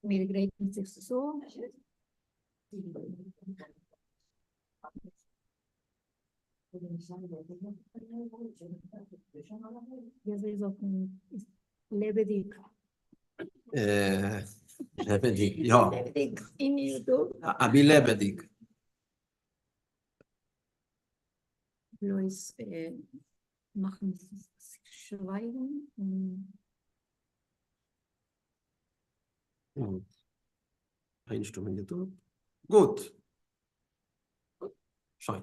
מיר גרייטן זיך צו. ווי אזוי זאגט מען לעבעדיג? לעבעדיג, יא. לעבעדיג אין YouTube. אבי לעבעדיג. בלויז מאכן שווייגן און. איינשטומען YouTube. גוט. שוין.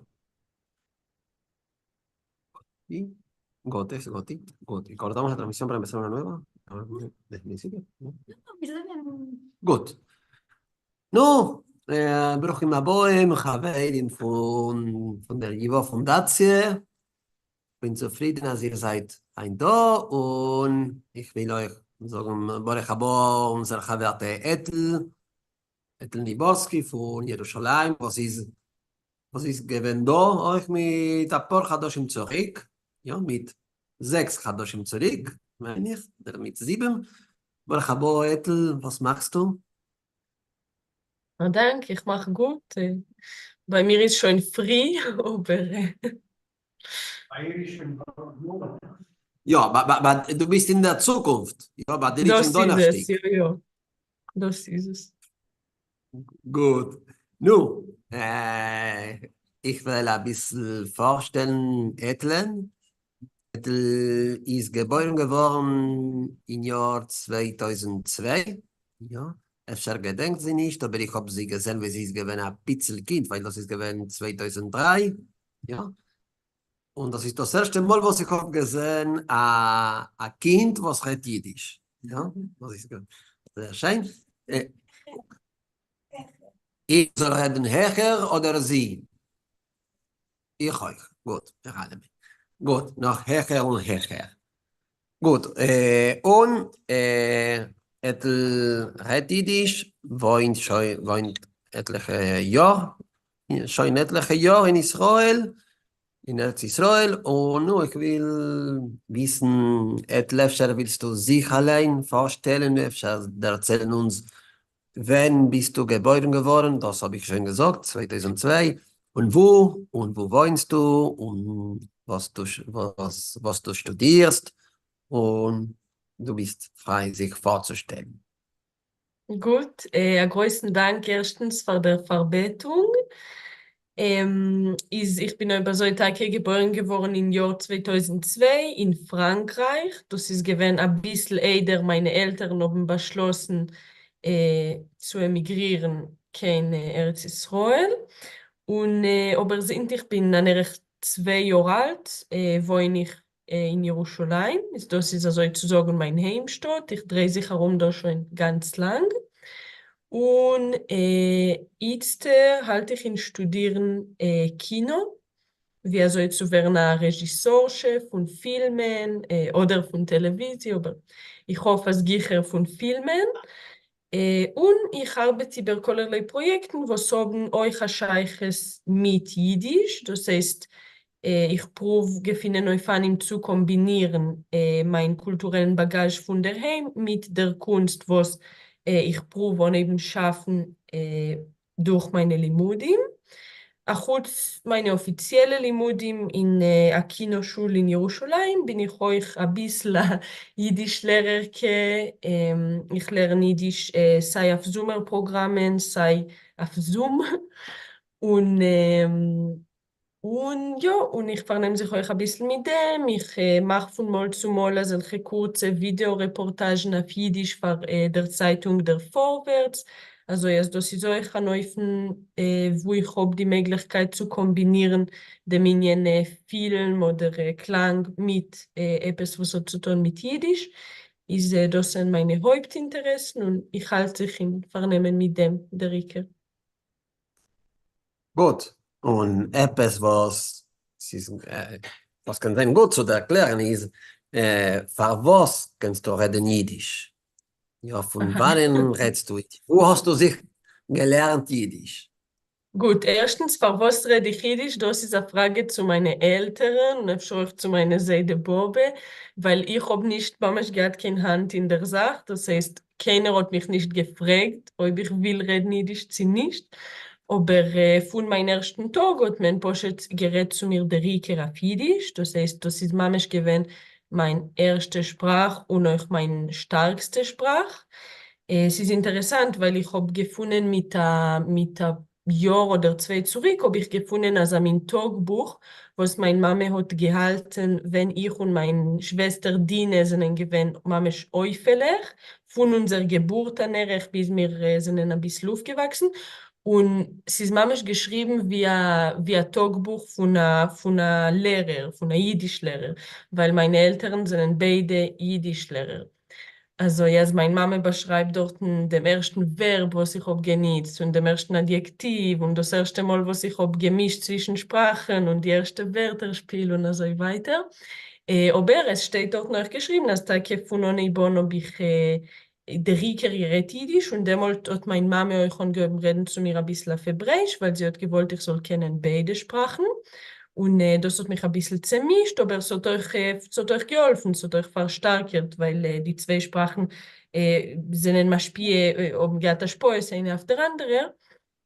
Y gotes, goti, gut. Y cortamos la transmisión para empezar una nueva. Desde el principio. גוט. נו, ברוכים הבאים, חברים פון פון דער ייוואו פונדאציע. בין צופרידן אז איר זייט היינט דא, און איך וויל אויך זאגן ברוך הבא אונזער חבר'טע עטל, עטל ניבורסקי פון ירושלים, וואס איז וואס איז געווען דא אויך מיט אפאר חדשים צוריק, יא, מיט זעקס חדשים צוריק, מיין איך, אדער מיט זיבן. ברוך הבא עטל, וואס מאכסטו? א דאנק, איך מאך גוט. ביי מיר איז שוין פרי, אבער. ביי איר איז שוין באלד נאכמיטאג. יא, ביי דו ביסט אין דער צוקונפט, יא, ביי דיר איז שוין דאנערשטאג. דאס איז עס, יא יא, דאס איז עס. גוט. נו, איך וועל אביסל פארשטעלן עטלען. עטל איז געבוירן געווארן אין יאר 2002, יא, אפשר געדענקט זי נישט, אבער איך האב זי געזען ווי זי איז געווען א פיצל קינד, ווייל דאס איז געווען 2003, יא, און דאס איז דאס ערשטע מאל וואס איך האב געזען א א קינד וואס רעדט אידיש, יא, דאס איז זייער שיין. איך זאל רעדן העכער אדער זי? איך אויך, גוט, מיר אלעמען. גוט, נאך העכער און העכער. גוט, און עטל רעדט אידיש, וואוינט שוין, וואוינט עטליכע יאר, שוין עטליכע יאר אין ישראל, אין ארץ ישראל, און נו, איך וויל וויסן, עטל, אפשר ווילסטו זיך אליין פארשטעלן, אפשר דערציילן אונז ווען ביסטו געבוירן געווארן, דאס האב איך שוין געזאגט, 2002, און וואו, און וואו וואוינסטו, און וואס דו וואס דו שטודירסט, און דו ביסט פריי זיך פארצושטעלן. גוט, א גרויסן דאנק ערשטנס פאר דער פארבעטונג. איז איך בין אויב אזוי טאקע געבוירן געווארן אין יאר 2002 אין פראנקרייך, דאס איז געווען אביסל איידער מיינע עלטערן האבן באשלאסן צו עמיגרירן קיין ארץ ישראל, און אבער זינט איך בין אן ערך צוויי יאר אלט וואוין איך אין ירושלים, איז דאס איז אזוי צו זאגן מיין היימשטאט, איך דריי זיך ארום דא שוין גאנץ לאנג, און איצטער האלט איך אין שטודירן קינא, ווי אזוי צו ווערן א רעזשיסארשע פון פילמען אדער פון טעלעוויזיע, אבער איך האף אז גיכער פון פילמען, און איך ארבעט איבער כלערליי פראיעקטן וואס האבן אויך א שייכות מיט אידיש, דאס הייסט איך פרואוו געפינען אופנים צו קאמבינירן מיין קולטורעלן באגאזש פון דערהיים מיט דער קונסט וואס איך פרואוו אנהייבן שאפן דורך מיינע לימודים. אחוץ מיינע אפיציעלע לימודים אין א קינא שול אין ירושלים בין איך אויך אביסל א אידיש לערערקע, איך לערן אידיש סיי אויף זומער פראגראמען סיי אויף זום, און און יא, און איך פארנעם זיך אויך אביסל מיט דעם, איך מאך פון מאל צו מאל אזעלכע קורצע ווידעא רעפארטאזשן אויף אידיש פאר דער צייטונג דער פארווערטס, אזוי אז דאס איז אויך אן אופן וואו איך האב די מעגליכקייט צו קאמבינירן דעם ענין פילם אדער קלאנג מיט עפעס וואס האט צו טון מיט אידיש, איז דאס זענען מיינע הויפט אינטערעסן און איך האלט זיך אין פארנעמען מיט דעם דער עיקר. גוט, און עפעס וואס ס'איז וואס קען זיין גוט צו ערקלערן איז, פארוואס קענסטו רעדן אידיש? יא, פון וואנען רעדסטו אידיש? וואו האסטו זיך געלערנט אידיש? גוט, ערשטנס, פארוואס רעד איך אידיש? דאס איז א פראגע צו מיינע עלטערן און אפשר אויך צו מיינע זיידע באבע, ווייל איך האב נישט ממש געהאט קיין האנט אין דער זאך, דאס הייסט, קיינער האט מיך נישט געפרעגט אויב איך וויל רעדן אידיש צי נישט, אבער פון מיין ערשטן טאג האט מען פשוט גערעדט צו מיר דער עיקר אויף אידיש, דאס הייסט דאס איז ממש געווען מיין ערשטע שפראך און אויך מיין שטארקסטע שפראך. ס'איז אינטערעסאנט ווייל איך האב געפונען מיט א מיט א יאר אדער צוויי צוריק האב איך געפונען אזא מין טאג בוך וואס מיין מאמע האט געהאלטן ווען איך און מיין שוועסטער דינה זענען געווען ממש עופה'לעך, פון אונזער געבורט אן ערך ביז מיר זענען אביסל אויפגעוואקסן, און ס'איז ממש געשריבן ווי א ווי א טאגבוך פון א פון א לערער, פון א אידיש לערער, ווייל מיינע עלטערן זענען ביידע אידיש לערער. אזוי אז מיין מאמע באשרייבט דארטן דעם ערשטן ווערב וואס איך האב גענוצט, און דעם ערשטן אדיעקטיוו, און דאס ערשטע מאל וואס איך האב געמישט צווישן שפראכן, און די ערשטע ווערטער שפיל, און אזוי ווייטער. אבער עס שטייט דארטן אויך געשריבן אז טאקע פון אנהייב אן האב איך דער עיקר גערעדט אידיש, און דעמאלט האט מיין מאמע אויך אנגעהויבן רעדן צו מיר אביסל אויף העברעיש, ווייל זי האט געוואלט איך זאל קענען ביידע שפראכן, און דאס האט מיך אביסל צעמישט, אבער ס'האט אויך ס'האט אויך געהאלפן, ס'האט אויך פארשטארקערט, ווייל די צוויי שפראכן זענען משפיע, האבן געהאט השפעות איינע אויף דער אנדערער,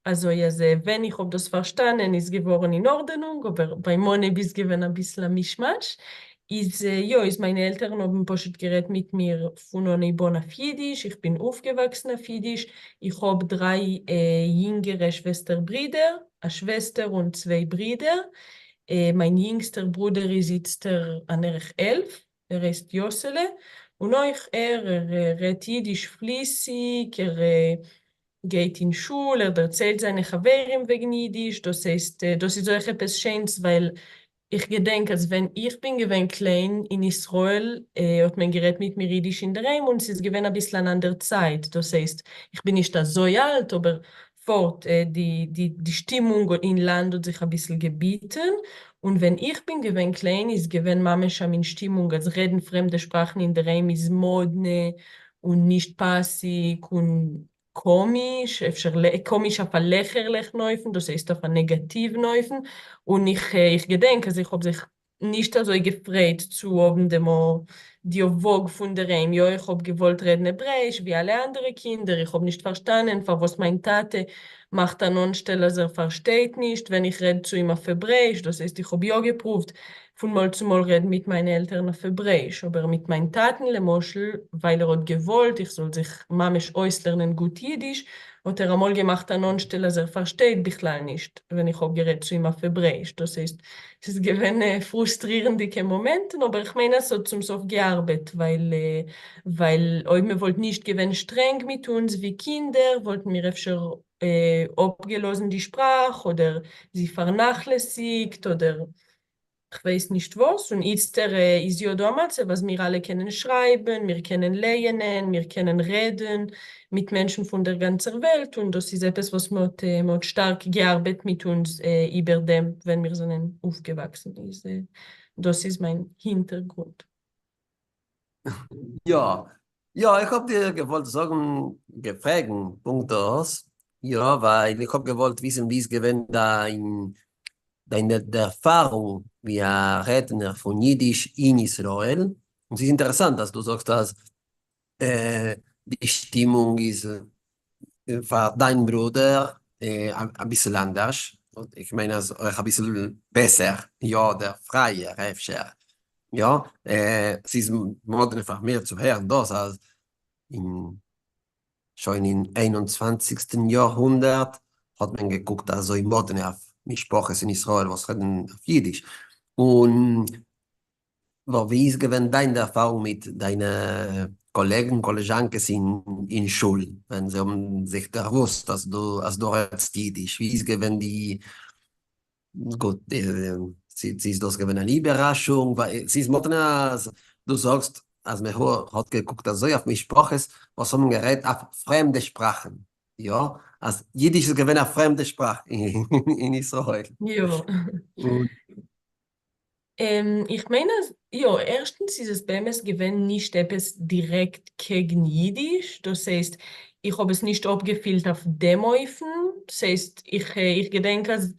אזוי אז ווען איך האב דאס פארשטאנען איז געווארן אין ארדענונג, אבער ביים אנהייב איז געווען אביסל א מישמאש, איז יא, איז מיינע עלטערן האבן פשוט גערעדט מיט מיר פון אנהייב אן אויף אידיש, איך בין אויפגעוואקסן אויף אידיש, איך האב דריי יונגערע שוועסטער ברידער, א שוועסטער און צוויי ברידער, מיין יונגסטער ברודער איז איצטער אן ערך 11, ער הייסט יאסעלע, און אויך ער, ער רעדט אידיש פליסיג, ער גייט אין שול, ער דערציילט זיינע חברים וועגן אידיש, דאס הייסט, דאס איז אויך עפעס שיינס ווייל איך געדענק אז ווען איך בין געווען קליין אין ישראל האט מען גערעדט מיט מיר אידיש אינדערהיים און ס'איז געווען אביסל אן אנדער צייט, דאס הייסט איך בין נישט אזוי אלט אבער פארט די די די שטימונג אין לאנד האט זיך אביסל געביטן, און ווען איך בין געווען קליין איז געווען ממש א מין שטימונג אז רעדן פרעמדע שפראכן אינדערהיים איז מאדנע און נישט פאסיג און קאמיש, אפשר קאמיש אויף א לעכערליכן אופן, דאס הייסט אויף א נעגאטיוון אופן, און איך איך געדענק אז איך האב זיך נישט אזוי געפרייט צו האבן דעם די וואג פון דערהיים, יא איך האב געוואלט רעדן העברעיש ווי אלע אנדערע קינדער, איך האב נישט פארשטאנען פארוואס מיין טאטע מאכט אן אנשטעל אז ער פארשטייט נישט ווען איך רעד צו אים אויף העברעיש, דאס הייסט איך האב יא געפרואווט פון מאל צו מאל רעדן מיט מיינע עלטערן אויף העברעיש, אבער מיט מיין טאטן למשל, ווייל ער האט געוואלט איך זאל זיך ממש אויסלערנען גוט אידיש, האט ער אמאל געמאכט אן אנשטעל אז ער פארשטייט בכלל נישט ווען איך האב גערעדט צו אים אויף העברעיש, דאס הייסט, ס'איז געווען פרוסטרירנדיגע מאמענטן, אבער איך מיין אז ס'האט צום סוף געארבעט, ווייל ווייל אויב מ'וואלט נישט געווען שטרענג מיט אונז ווי קינדער וואלטן מיר אפשר אפגעלאזן די שפראך אדער זי פארנאכלעסיגט אדער כ'ווייס נישט וואס, און איצטער איז יא דא א מצב אז מיר אלע קענען שרייבן, מיר קענען לייענען, מיר קענען רעדן מיט מענטשן פון דער גאנצער וועלט, און דאס איז עפעס וואס מ'האט מ'האט שטארק געארבעט מיט אונז איבער דעם ווען מיר זענען אויפגעוואקסן, איז דאס איז מיין הינטערגרונט. יא, יא, איך האב דיר געוואלט זאגן, געפרעגן פונקט דאס, יא, ווייל איך האב געוואלט וויסן ווי איז געווען דיין דיין ערפארונג ווי א רעדנער פון אידיש אין ישראל, און ס'איז אינטערעסאנט אז דו זאגסט אז די שטימונג איז פאר דיין ברודער אביסל אנדערש, איך מיין אז אויך אביסל בעסער, יא, אדער פרייער אפשר, יא, ס'איז מאדנע פאר מיר צו הערן דאס אז אין שוין אין איין און צוואנציגסטן יאר הונדערט האט מען געקוקט אזוי מאדנע אויף משפחות אין ישראל וואס רעדן אויף אידיש, און ווי איז געווען דיין ערפארונג מיט דיינע קאלעגן קאלעזשאנקעס אין שול ווען זיי האבן זיך דערוואוסט אז דו אז דו רעדסט אידיש, ווי איז געווען די גוט צו איז דאס געווען אן איבערראשונג, ווייל ס'איז מאדנע אז דו זאגסט אז מען האט געקוקט אזוי אויף משפחות וואס האבן גערעדט אויף פרעמדע שפראכן, יא, אז אידיש איז געווען א פרעמדע שפראך אין ישראל. יא. איך מיין אז יא, ערשטנס איז עס באמת געווען נישט עפעס דירעקט קעגן אידיש, דאס הייסט, איך האב עס נישט אפגעפילט אויף דעם אופן, ס'הייסט, איך איך געדענק אז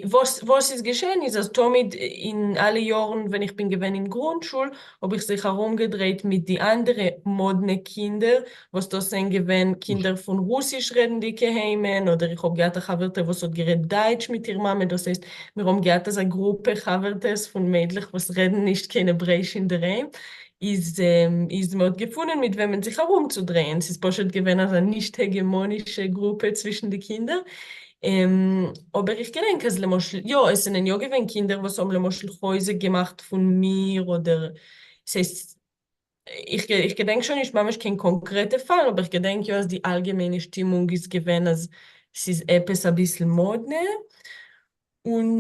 וואס וואס איז געשען איז אז תמיד אין אלע יארן ווען איך בין געווען אין גרונטשול האב איך זיך ארומגעדרייט מיט די אנדערע מאדנע קינדער וואס דאס זענען געווען קינדער פון רוסיש רעדנדיגע היימען, אדער איך האב געהאט א חבר'טע וואס האט גערעדט דייטש מיט איר מאמע, דאס הייסט מיר האבן געהאט אזא גרופע חבר'טעס פון מיידלעך וואס רעדן נישט קיין העברעיש אינדערהיים, איז איז מען האט געפונען מיט וועמען זיך ארומצודרייען, ס'איז פשוט געווען אזא נישט העגעמאנישע גרופע צווישן די קינדער, אבער איך געדענק אז למשל יא עס זענען יא געווען קינדער וואס האבן למשל חוזק געמאכט פון מיר אדער ס'הייסט איך איך געדענק שוין נישט ממש קיין קאנקרעטע פאל, אבער איך געדענק יא אז די אלגעמיינע שטימונג איז געווען אז ס'איז עפעס אביסל מאדנע, און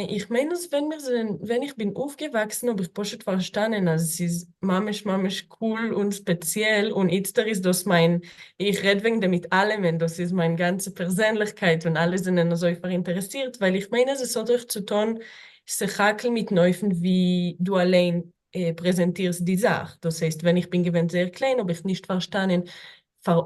איך מיין אז ווען מיר זענען ווען איך בין אויפגעוואקסן האב איך פשוט פארשטאנען אז ס'איז ממש ממש cool און ספעציעל, און איצטער איז דאס מיין, איך רעד וועגן דעם מיט אלעמען, דאס איז מיין גאנצע פערזענליכקייט און אלע זענען אזוי פאראינטערעסירט, ווייל איך מיין אז עס האט אויך צו טון סך הכל מיטן אופן ווי דו אליין פרעזענטירסט די זאך, דאס הייסט ווען איך בין געווען זייער קליין האב איך נישט פארשטאנען,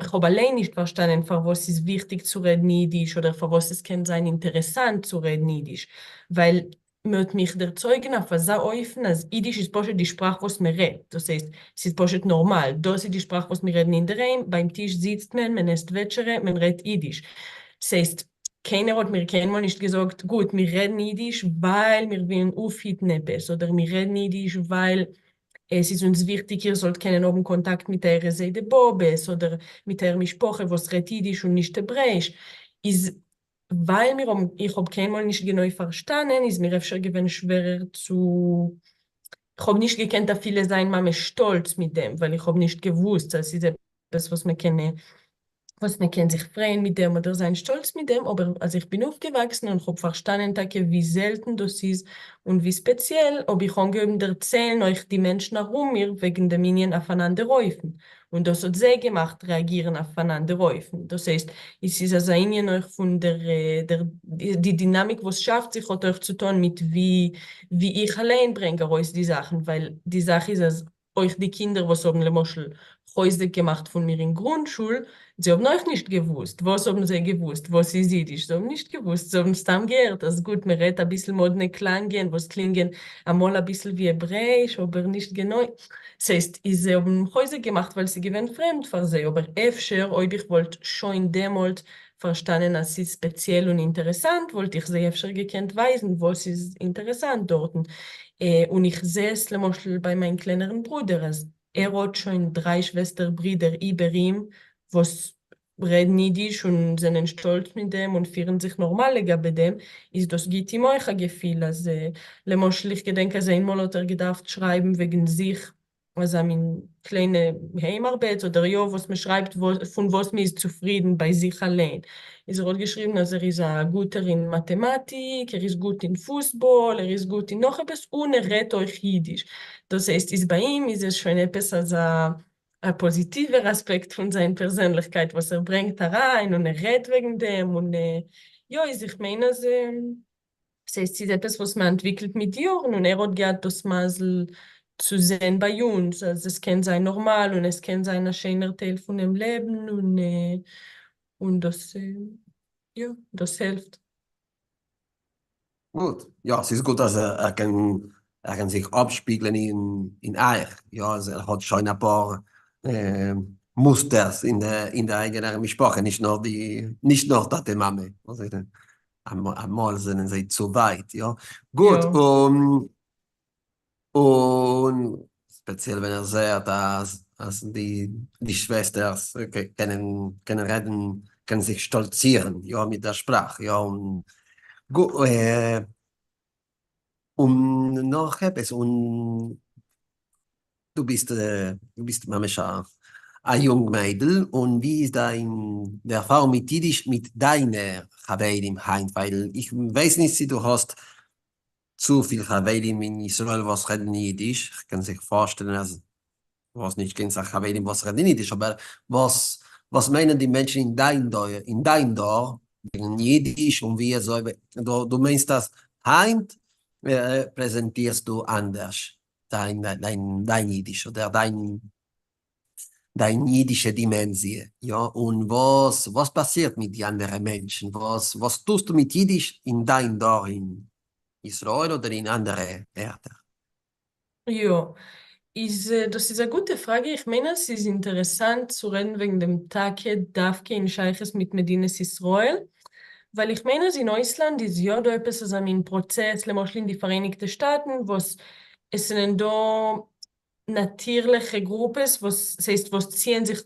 איך האב אליין נישט פארשטאנען פארוואס ס'איז וויכטיג צו רעדן אידיש אדער פארוואס עס קען זיין אינטערעסאנט צו רעדן אידיש, ווייל מ'האט מיך ערצויגן אויף אזא אופן אז אידיש איז פשוט די שפראך וואס מ'רעדט, דאס הייסט ס'איז פשוט נארמאל, דאס איז די שפראך וואס מיר רעדן אינדערהיים, ביים טיש זיצט מען, מען עסט וועטשערע, מען רעדט אידיש. ס'הייסט קיינער האט מיר קיינמאל נישט געזאגט, גוט, מיר רעדן אידיש ווייל מיר ווילן אויפהיטן עפעס, אדער מיר רעדן אידיש ווייל עס איז אונז וויכטיג איר זאלט קענען האבן קאנטאקט מיט אייערע זיידע באבעס, אדער מיט אייער משפחה וואס רעדט אידיש און נישט העברעיש. איז ווייל מיר האבן, איך האב קיינמאל נישט גענוי פארשטאנען, איז מיר אפשר געווען שווערער צו, איך האב נישט געקענט אפילו זיין ממש שטאלץ מיט דעם, ווייל איך האב נישט געוואוסט אז ס'איז עפעס וואס מען קען וואס מען קען זיך פרייען מיט דעם אדער זיין שטאלץ מיט דעם, אבער אז איך בין אויפגעוואקסן און כ'האב פארשטאנען טאקע ווי זעלטן דאס איז און ווי ספעציעל, האב איך אנגעהויבן דערציילן אויך די מענטשן ארום מיר וועגן דעם ענין אויף אן אנדער אופן, און דאס האט זיי געמאכט רעאגירן אויף אן אנדער אופן. דאס הייסט, עס איז אזא ענין אויך פון דער דער די דינאמיק וואס שאפט זיך האט אויך צו טון מיט ווי ווי איך אליין ברענג ארויס די זאכן, ווייל די זאך איז אז אויך די קינדער וואס האבן למשל חוזק געמאכט פון מיר אין גרונטשול, זיי האבן אויך נישט געוואוסט, וואס האבן זיי געוואוסט וואס איז אידיש? זיי האבן נישט געוואוסט, זיי האבן סתם געהערט אז גוט מען רעדט אביסל מאדנע קלאנגען וואס קלינגען אמאל אביסל ווי העברעיש אבער נישט גענוי, ס'הייסט איז זיי האבן חוזק געמאכט ווייל ס'איז געווען פרעמד פאר זיי, אבער אפשר אויב איך וואלט שוין דעמאלט פארשטאנען אז ס'איז ספעציעל און אינטערעסאנט וואלט איך זיי אפשר געקענט ווייזן וואס איז אינטערעסאנט דארטן, און איך זע עס למשל ביי מיין קלענערן ברודער אז ער האט שוין דריי שוועסטער ברידער איבער אים וואס רעדן אידיש און זענען שטאלץ מיט דעם און פירן זיך נארמאל לגבי דעם, איז דאס גיט אים אויך א געפיל אז למשל איך געדענק אז איינמאל האט ער געדארפט שרייבן וועגן זיך אזא מין קליינע היימארבעט אדער יא וואס מען שרייבט פון וואס מען איז צופרידן ביי זיך אליין, איז ער האט געשריבן אז ער איז א גוטער אין מאטעמאטיק, ער איז גוט אין פוסבאל, ער איז גוט אין נאך עפעס, און ער רעדט אויך אידיש, דאס הייסט איז ביי אים איז עס שוין עפעס אזא א פאזיטיווער אספעקט פון זיין פערזענליכקייט וואס ער ברענגט אריין און ער רעדט וועגן דעם און יא איז איך מיין אז ס'הייסט ס'איז עפעס וואס מ'אנטוויקלט מיט די יארן און ער האט געהאט דאס מזל צו זען ביי אונז אז עס קען זיין נארמאל און עס קען זיין א שענער טייל פונעם לעבן און און דאס יא דאס העלפט. גוט, יא ס'איז גוט אז ער קען ער קען זיך אפשפיגלען אין אייך, יא אז ער האט שוין אפאר מוסטערס אין די אייגענער משפחה, נישט נאר די נישט נאר טאטע מאמע. אמאל זענען זיי צו ווייט, יא? גוט, און און ספעציעל ווען ער זעהט אז אז די די שוועסטערס קענען קענען רעדן, קענען זיך שטאלצירן, יא, מיט דער שפראך, יא, און און נאך עפעס, און דו ביסט דו ביסט ממש א א יונג מיידל, און ווי איז דיין די ערפארונג מיט אידיש מיט דיינע חברים היינט, ווייל איך ווייס נישט צו דו האסט צופיל חברים אין ישראל וואס רעדן אידיש, איך קען זיך פארשטעלן אז דו האסט נישט קיין סאך חברים וואס רעדן אידיש, אבער וואס וואס מיינען די מענטשן אין דיין דור אין דיין דור וועגן אידיש און ווי אזוי דו מיינסט אז היינט פרעזענטירסטו אנדערש? דיין, דיין, דיין יידיש אדער דיין, דיין יידישע דימענזיע, יא? און וואס, וואס פאסירט מיט די אנדערע מענטשן? וואס, וואס טוסטו מיט יידיש אין דיין דור אין ישראל אדער אין אנדערע ערטער? יא, איז דאס איז א גוטע פראגע, איך מיין אז ס'איז אינטערעסאנט צו רעדן וועגן דעם טאקע דווקא אין שייכות מיט מדינת ישראל, ווייל איך מיין אז אין אויסלאנד איז יא דא עפעס אזא מין פראצעס, למשל אין די פאראייניגטע שטאטן וואס עס זענען דא נאטירליכע גרופעס וואס ס'הייסט וואס ציען זיך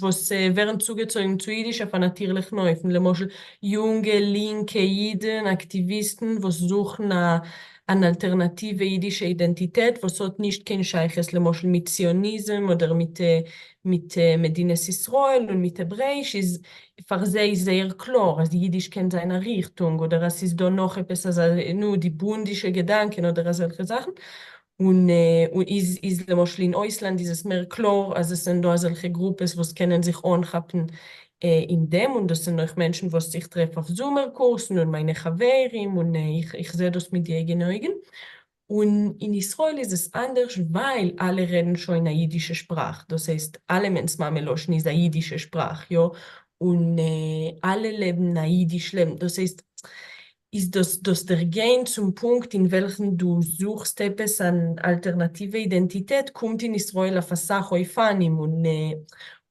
וואס ווערן צוגעצויגן צו אידיש אויף א נאטירליכן אופן, למשל יונגע לינקע אידן אקטיוויסטן וואס זוכן א אן אלטערנאטיווע אידישע אידענטיטעט וואס האט נישט קיין שייכות למשל מיט ציוניזם אדער מיט מיט מדינת ישראל און מיט העברעאיש איז פאר זיי זייער קלאר אז אידיש קען זיין א ריכטונג אדער אז ס'איז דא נאך עפעס אזא נו די בונדישע געדאנקען אדער אזעלכע זאכן און איז איז למשל אין אויסלאנד איז עס מער קלאר אז עס זענען דא אזעלכע גרופעס וואס קענען זיך אנכאפן אין דעם, און דאס זענען אויך מענטשן וואס איך טרעף אויף זומער קורסן און מיינע חברים און איך זע דאס מיט די אייגענע אויגן. און אין ישראל איז עס אנדערש ווייל אלע רעדן שוין א אידישע שפראך, דאס הייסט אלעמענס מאמע לשון איז א אידישע שפראך, יא, און אלע לעבן א אידיש לעבן, דאס הייסט איז דאס דאס דערגיין צום פונקט אין וועלכן דו זוכסט עפעס אן אלטערנאטיווע אידענטיטעט קומט אין ישראל אויף אסאך אופנים און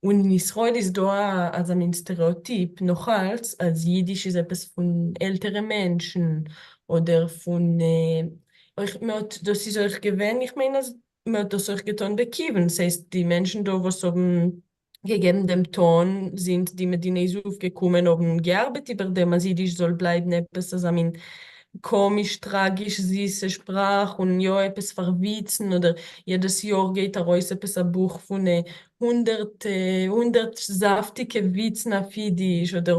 און אין ישראל איז דא א אזא מין סטערעאטיפ נאכאלץ אז אידיש איז עפעס פון עלטערע מענטשן אדער פון אויך מ'האט דאס איז אויך געווען איך מיין אז מ'האט דאס אויך געטון בכיוון ס'הייסט די מענטשן דא וואס האבן געגעבן דעם טאן זינט די מדינה איז אויפגעקומען האבן געארבעט איבער דעם אז אידיש זאל בלייבן עפעס אזא מין קאמיש טראגיש זיסע שפראך און יא עפעס פאר וויצן אדער יעדעס יאר גייט ארויס עפעס א בוך פון הונדערט הונדערט זאפטיגע וויצן אויף אידיש אדער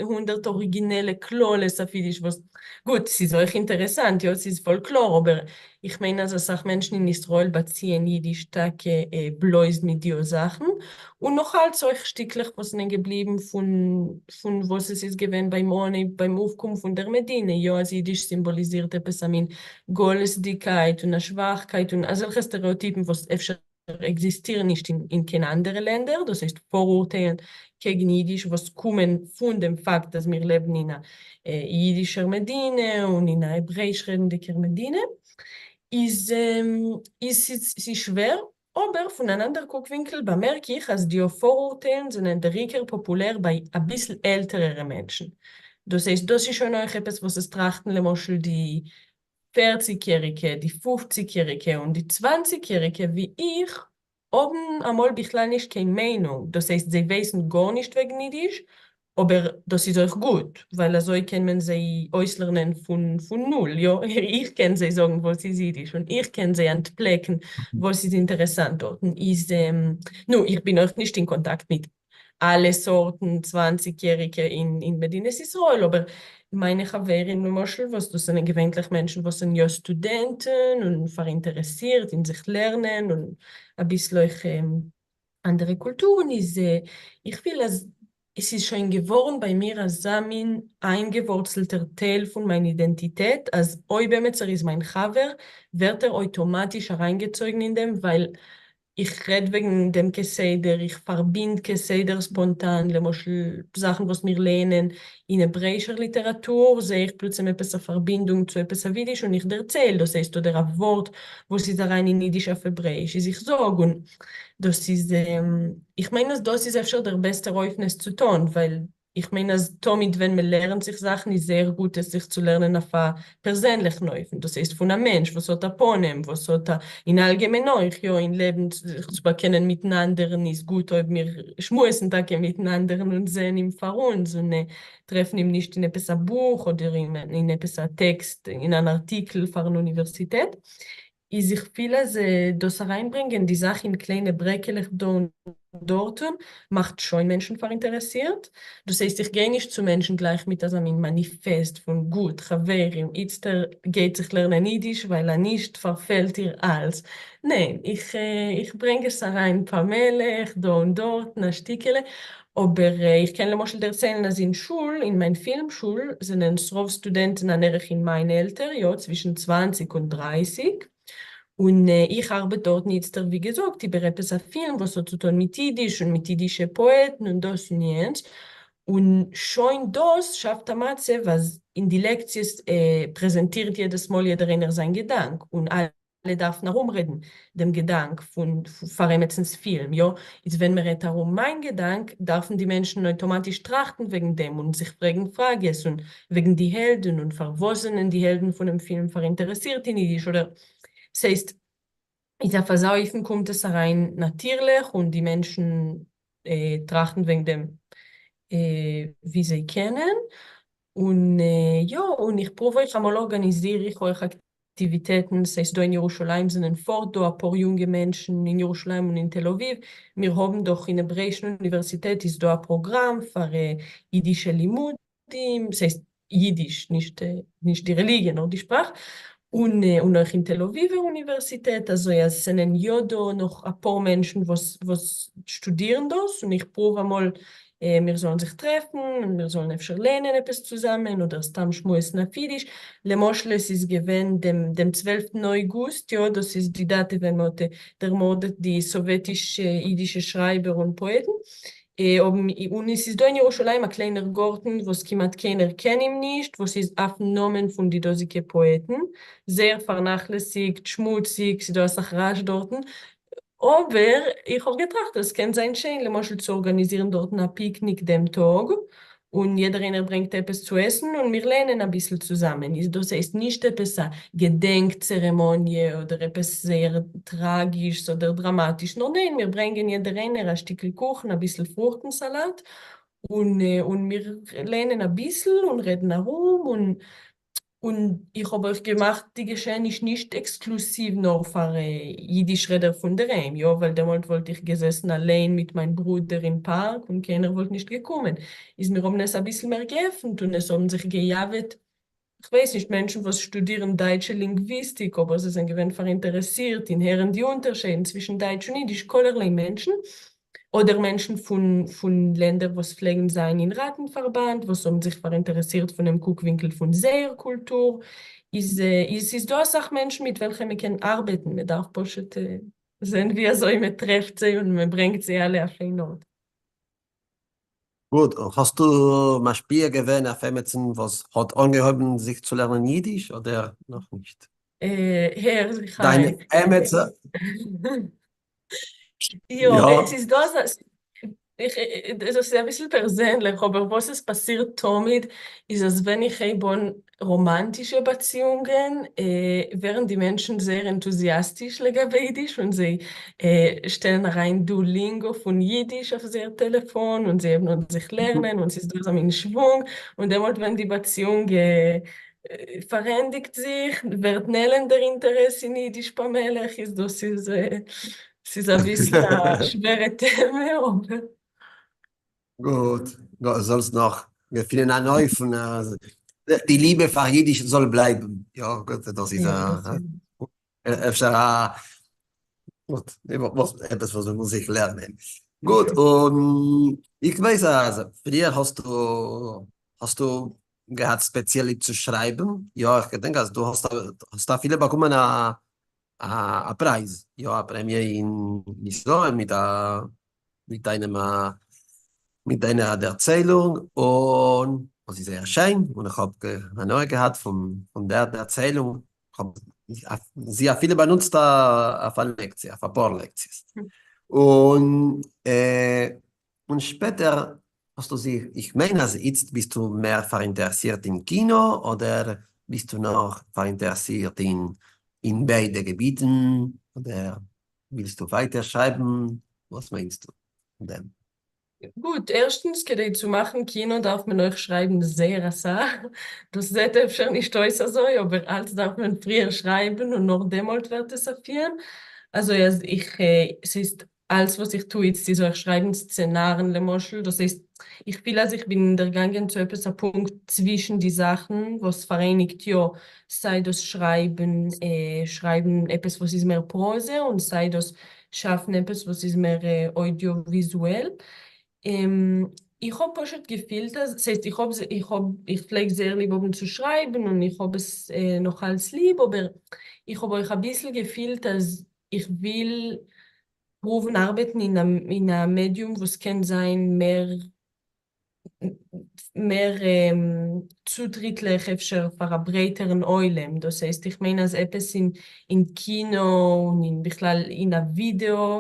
הונדערט אריגינעלע קללות אויף אידיש וואס גוט ס'איז אויך אינטערעסאנט יא ס'איז פאלקלאר אבער איך מיין אז אסאך מענטשן אין ישראל באציען אידיש טאקע בלויז מיט די זאכן, און נאכאלץ אויך שטיקלעך וואס זענען געבליבן פון פון וואס עס איז געווען ביים אנהייב ביים אויפקום פון דער מדינה, יא אז אידיש סימבאליזירט עפעס א מין גלות'דיגקייט און א שוואכקייט און אזעלכע סטערעאטיפן וואס אפשר עקזיסטירן נישט אין קיין אנדערע לענדער, דאס הייסט פאראורטיילן קעגן אידיש וואס קומען פון דעם פאקט אז מיר לעבן אין א אידישער מדינה און אין א העברעאיש רעדנדיגער מדינה, איז איז ס'איז שווער, אבער פון אן אנדער קוקווינקל באמערק איך אז די פאראורטיילן זענען דער עיקר פאפולער ביי אביסל עלטערערע מענטשן, דאס הייסט דאס איז שוין אויך עפעס וואס עס טראכטן למשל די פערציג יעריגע, די פופציג יעריגע און די צוואנציג יעריגע ווי איך האבן אמאל בכלל נישט קיין מיינונג, דאס הייסט זיי ווייסן גארנישט וועגן אידיש, אבער דאס איז אויך גוט, ווייל אזוי קען מען זיי אויסלערנען פון פון נול, יא, איך קען זיי זאגן וואס איז אידיש און איך קען זיי אנטפלעקן וואס איז אינטערעסאנט דארטן, איז נו, איך בין אויך נישט אין קאנטאקט מיט אלע סארטן צוואנציג יעריגע אין מדינת ישראל, אבער מיינע חברים למשל, וואס דאס זענען געווענטליך מענטשן וואס זענען יא סטודענטן און פאראינטערעסירט אין זיך לערנען און אביסל אויך אנדערע קולטורן, איז איך פיל אז עס איז שוין געווארן ביי מיר אזא מין איינגעווארצלטער טייל פון מיין אידענטיטעט, אז אויב עמיצער איז מיין חבר, ווערט ער אויטאמאטיש אריינגעצויגן אין דעם, ווייל איך רעד וועגן דעם כסדר, איך פארבינד כסדר ספאנטאן, למשל זאכן וואס מיר לייענען אין העברעאישער ליטעראטור, זע איך פלוצים עפעס א פארבינדונג צו עפעס אויף אידיש און איך דערצייל, דאס הייסט אדער א ווארט וואס איז אריין אין אידיש אויף העברעאיש איז איך זאג, און דאס איז, איך מיין אז דאס איז אפשר דער בעסטער אופן עס צו טון, ווייל איך מיין אז תמיד ווען מען לערנט זיך זאכן איז זייער גוט עס זיך צו לערנען אויף א פערזענליכן אופן, דאס הייסט פון א מענטש וואס האט א פנים, וואס האט א, אין אלגעמיין אויך, יא, אין לעבן זיך צו באקענען מיטן אנדערן איז גוט אויב מיר שמועסן טאקע מיטן אנדערן און זעען אים פאר אונז און טרעפן אים נישט אין עפעס א בוך אדער אין עפעס א טעקסט אין אן ארטיקל פארן אוניווערסיטעט. איז איך פיל אז דאס אריינברענגען די זאך אין קליינע ברעקעלעך דא און דארטן מאכט שוין מענטשן פאראינטערעסירט, דאס הייסט איך גיי נישט צו מענטשן גלייך מיט אזא מין מאניפעסט פון גוט חברים איצטער גייט זיך לערנען אידיש ווייל אנישט פארפעלט איר אלס, ניין איך איך ברענג עס אריין פאמעליך דא און דארטן א שטיקעלע, אבער איך קען למשל דערציילן אז אין שול, אין מיין פילם שול, זענען ס'רוב סטודענטן אן ערך אין מיין עלטער, יא, צווישן צוואנציג און דרייסיג, און איך אַרבעט דאָרטן איצטער, ווי געזאָגט, איבער עפּעס אַ פֿילם, וואָס האָט צו טאָן מיט ייִדיש און מיט ייִדישע פּאָעטן און דאָס און יענץ. און שוין דאָס שאַפֿט אַ מצבֿ, אַז אין די לעקציעס פּרעזענטירט יעדעס מאָל יעדער איינער זײַן געדאַנק, און אַלע דאַרפֿן אַרומרעדן דעם געדאַנק פֿון פֿאַר עמעצנס פֿילם. יאָ, איז ווען מע רעדט אַרום מײַן געדאַנק, דאַרפֿן די מענטשן אויטאָמאַטיש טראַכטן וועגן דעם און זיך פֿרעגן פֿראַגעס און וועגן די העלדן און פֿאַר וואָס זענען די העלדן פֿונעם פֿילם פֿאַראינטערעסירט אין ייִדיש אָדער ס'הייסט, איז אויף אַזאַ אופֿן קומט עס אַרײַן נאַטירלעך און די מענטשן טראַכטן וועגן דעם ווי זיי קענען. און יאָ, און איך פּרוּוו אויך אַמאָל אָרגאַניזיר איך אויך אַקטיוויטעטן, ס'הייסט דאָ אין ירושלים זענען פֿאָרט דאָ אַ פּאָר יונגע מענטשן אין ירושלים און אין תל-אָבֿיבֿ. מיר האָבן דאָך אין העברעיִשן אוניווערסיטעט איז דאָ אַ פּראָגראַם פֿאַר ייִדישע לימודים, ס'הייסט ייִדיש, נישט נישט די רעליגיע, נאָר די שפּראַך, און און אויך אין תל-אָבֿיבֿער אוניווערסיטעט, אַזוי אַז ס'זענען יאָ דאָ נאָך אַ פּאָר מענטשן וואָס וואָס שטודירן דאָס, און איך פּרוּוו אַמאָל מיר זאָלן זיך טרעפֿן און מיר זאָלן אפֿשר לערנען עפּעס צוזאַמען אָדער סתּם שמועסן אויף ייִדיש. למשל, עס איז געווען דעם דעם צוועלפֿטן אויגוסט, יאָ, דאָס איז די דאַטע ווען מע האָט דערמאָרדעט די סאָוועטיש-ייִדישע שרײַבער און פּאָעטן. האבן און עס איז דא אין ירושלים א קליינער גארטן וואס כמעט קיינער קען אים נישט, וואס איז אויפן נאמען פון די דאזיגע פאעטן, זייער פארנאכלעסיגט, שמוציג, ס'איז דא אסאך רעש דארטן, אבער איך האב געטראכט אז ס'קען זיין שיין למשל צו ארגאניזירן דארטן א פיקניק דעם טאג, און יעדער איינער ברענגט עפעס צו עסן און מיר לערנען אביסל צוזאמען, איז דאס הייסט נישט עפעס א געדענק צערעמאניע אדער עפעס זייער טראגיש אדער דראמאטיש, נאר ניין מיר ברענגען יעדער איינער א שטיקל קוכן אביסל פרוכטן סאלאט און און מיר לערנען אביסל און רעדן ארום און און איך האב אויך געמאכט די געשעעניש נישט עקסקלוסיוו נאר פאר אידיש רעדער פון דערהיים, יא, ווייל דעמאלט וואלט איך געזעסן אליין מיט מיין ברודער אין פארק און קיינער וואלט נישט געקומען, איז מיר האבן עס אביסל מער געעפנט און עס האבן זיך געיאוועט, כ'ווייס נישט, מענטשן וואס שטודירן דייטשע לינגוויסטיק אבער זיי זענען געווען פאראינטערעסירט אין הערן די אונטערשיידן צווישן דייטש און אידיש, כלערליי מענטשן. אדער מענטשן פון פון לענדער וואס פלעגן זיין אין ראטן-פארבאנד וואס האבן זיך פאראינטערעסירט פונעם קוקווינקל פון זייער קולטור, איז איז ס'איז דא אסאך מענטשן מיט וועלכע מען קען ארבעטן, מען דארף פשוט זען ווי אזוי מען טרעפט זיי און מען ברענגט זיי אלע אויף איין ארט. גוט, האסטו משפיע געווען אויף עמיצן וואס האט אנגעהויבן זיך צו לערנען אידיש אדער נאכנישט? הער זיך דיין איין. עמיצער. יא, עס איז דא אזא, איך, דאס איז אביסל פערזענליך, אבער וואס עס פאסירט תמיד איז אז ווען איך הייב אן ראמאנטישע באציאונגען ווערן די מענטשן זייער ענטוזיאסטיש לגבי אידיש און זיי שטעלן אריין דואלינגא פון אידיש אויף זייער טעלעפאן און זיי הייבן אן זיך לערנען און ס'איז דא אזא מין שוואונג און דעמאלט ווען די באציאונג פארענדיגט זיך, ווערט נעלם דער אינטערעס אין אידיש פאמעלעך, איז דאס איז ס'איז אביסל א שווערע טעמע אבער. גוט, זאלסט נאך געפינען אן אופן אז די ליבע פאר אידיש זאל בלייבן, יא גוט דאס איז א אפשר א גוט עפעס וואס מ'מוז זיך לערנען. גוט, און איך ווייס אז פריער האסטו האסטו געהאט ספעציעל ליב צו שרייבן, יא איך געדענק אז דו האסט האסט אפילו באקומען א א פרייז, יא א פרעמיע אין ישראל מיט א מיט דיינעם א מיט דיינע א דערציילונג, און וואס איז זייער שיין, און איך האב הנאה געהאט פון פון דער דערציילונג, איך האב זי אפילו באנוצט אויף א לעקציע, אויף אפאר לעקציעס, און און שפעטער האסטו זיך, איך מיין אז איצט ביסטו מער פאראינטערעסירט אין קינא, אדער ביסטו נאך פאראינטערעסירט אין אין ביידע געביטן, אדער ווילסטו ווייטער שרייבן, וואס מיינסטו פון דעם? גוט, ערשטנס כדי צו מאכן קינא דארף מען אויך שרייבן זייער אסאך, דאס זעט אפשר נישט אויס אזוי אבער אלץ דארף מען פריער שרייבן און נאר דעמאלט ווערט עס א פילם, אזוי אז איך, ס'איז אלץ וואס איך טו איצט איז אויך שרייבן סצענארן למשל, דאס הייסט איך פיל אז איך בין דערגאנגען צו עפעס א פונקט צווישן די זאכן וואס פאראייניגט יא סיי דאס שרייבן שרייבן עפעס וואס איז מער פראזע און סיי דאס שאפן עפעס וואס איז מער אוידיאוויזועל. איך האב פשוט געפילט אז, ס'הייסט איך האב איך האב איך פלעג זייער ליב האבן צו שרייבן און איך האב עס נאך אלץ ליב אבער איך האב אויך אביסל געפילט אז איך וויל פרואוון ארבעטן אין א אין א מעדיום וואס קען זיין מער מער צוטריטלעך אפשר פאר א ברייטערן עולם, דאס הייסט איך מיין אז עפעס אין אין קינא און אין בכלל אין א ווידעא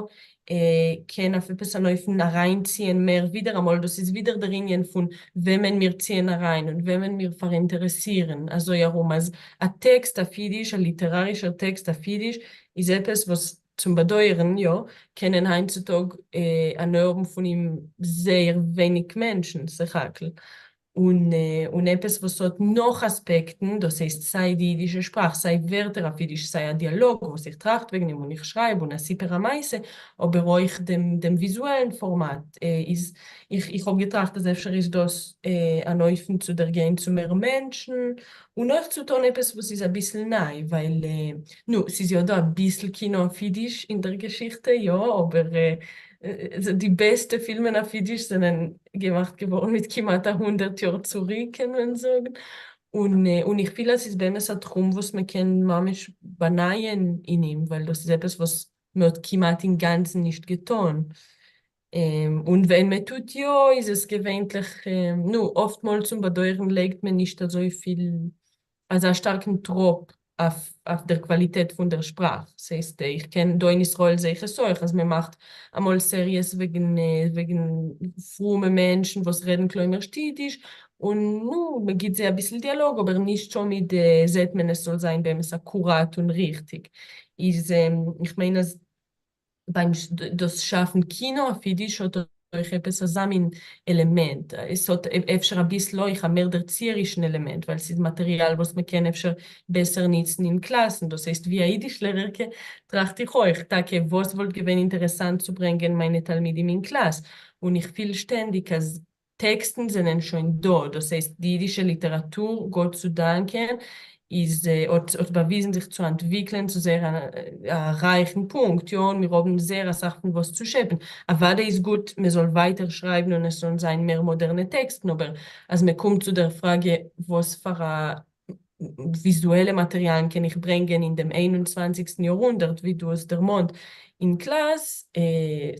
קען אויף עפעס אן אופן אריינציען מער, ווידעראמאל דאס איז ווידער דער ענין פון וועמען מיר ציען אריין און וועמען מיר פאראינטערעסירן, אזוי ארום אז א טעקסט אויף אידיש, א ליטערארישער טעקסט אויף אידיש, איז עפעס וואס צום באדויערן יא, קענען היינט צו טאג הנאה האבן פון אים זייער ווייניג מענטשן סך הכל, און און עפעס וואס האט נאך אספעקטן, דאס הייסט סיי די אידישע שפראך, סיי ווערטער אויף אידיש, סיי א דיאלאג וואס איך טראכט וועגן אים און איך שרייב און א סיפור המעשה, אבער אויך דעם דעם וויזועלן פארמאט, איז איך איך האב געטראכט אז אפשר איז דאס אן אופן צו דערגיין צו מער מענטשן, און אויך צו טון עפעס וואס איז אביסל ניי, ווייל נו, ס'איז יא דא אביסל קינא אויף אידיש אין דער געשיכטע, יא, אבער די בעסטע פילמען אויף אידיש זענען געמאכט געווארן מיט כמעט א הונדערט יאר צוריק קען מען זאגן, און און איך פיל אז ס'איז באמת א תחום וואס מ'קען ממש באנייען אין אים, ווייל דאס איז עפעס וואס מ'האט כמעט אינגאנצן נישט געטון. און ווען מען טוט יא איז עס געווענטליך, נו, אפט מאל צום באדויערן לייגט מען נישט אזויפיל, אזא שטארקן טראפ אויף אויף דער קוואליטעט פון דער שפראך. ס'הייסט, איך קען דא אין ישראל זעה איך עס אויך, אז מען מאכט אמאל סעריעס וועגן וועגן פרומע מענטשן וואס רעדן כלומר'שט אידיש, און נו, מען גיט זיי אביסל דיאלאג, אבער נישט תמיד זעט מען עס זאל זיין באמת אקוראט און ריכטיג. איז איך מיין אז ביים דאס שאפן קינא אויף אידיש האט אויך עפעס אזא מין עלעמענט, עס האט אפשר אביסל אויך א מער דערציערישן עלעמענט, ווייל ס'איז מאטעריאל וואס מ'קען אפשר בעסער ניצן אין קלאסן, דאס הייסט ווי א אידיש לערערקע טראכט איך אויך, טאקע וואס וואלט געווען אינטערעסאנט צו ברענגען מיינע תלמידים אין קלאס, און איך פיל שטענדיג אז טעקסטן זענען שוין דא, דאס הייסט די אידישע ליטעראטור, גאט צו דאנקען, איז האט האט באוויזן זיך צו אנטוויקלען צו זייער א רייכן פונקט, יא, און מיר האבן זייער אסאך פון וואס צו שעפן. אוודאי איז גוט מען זאל ווייטער שרייבן און עס זאלן זיין מער מאדערנע טעקסטן, אבער אז מען קומט צו דער פראגע וואס פאר א וויזועלע מאטעריאלן קען איך ברענגען אין דעם איין און צוואנציגסטן יארהונדערט, ווי דו האסט דערמאנט אין קלאס,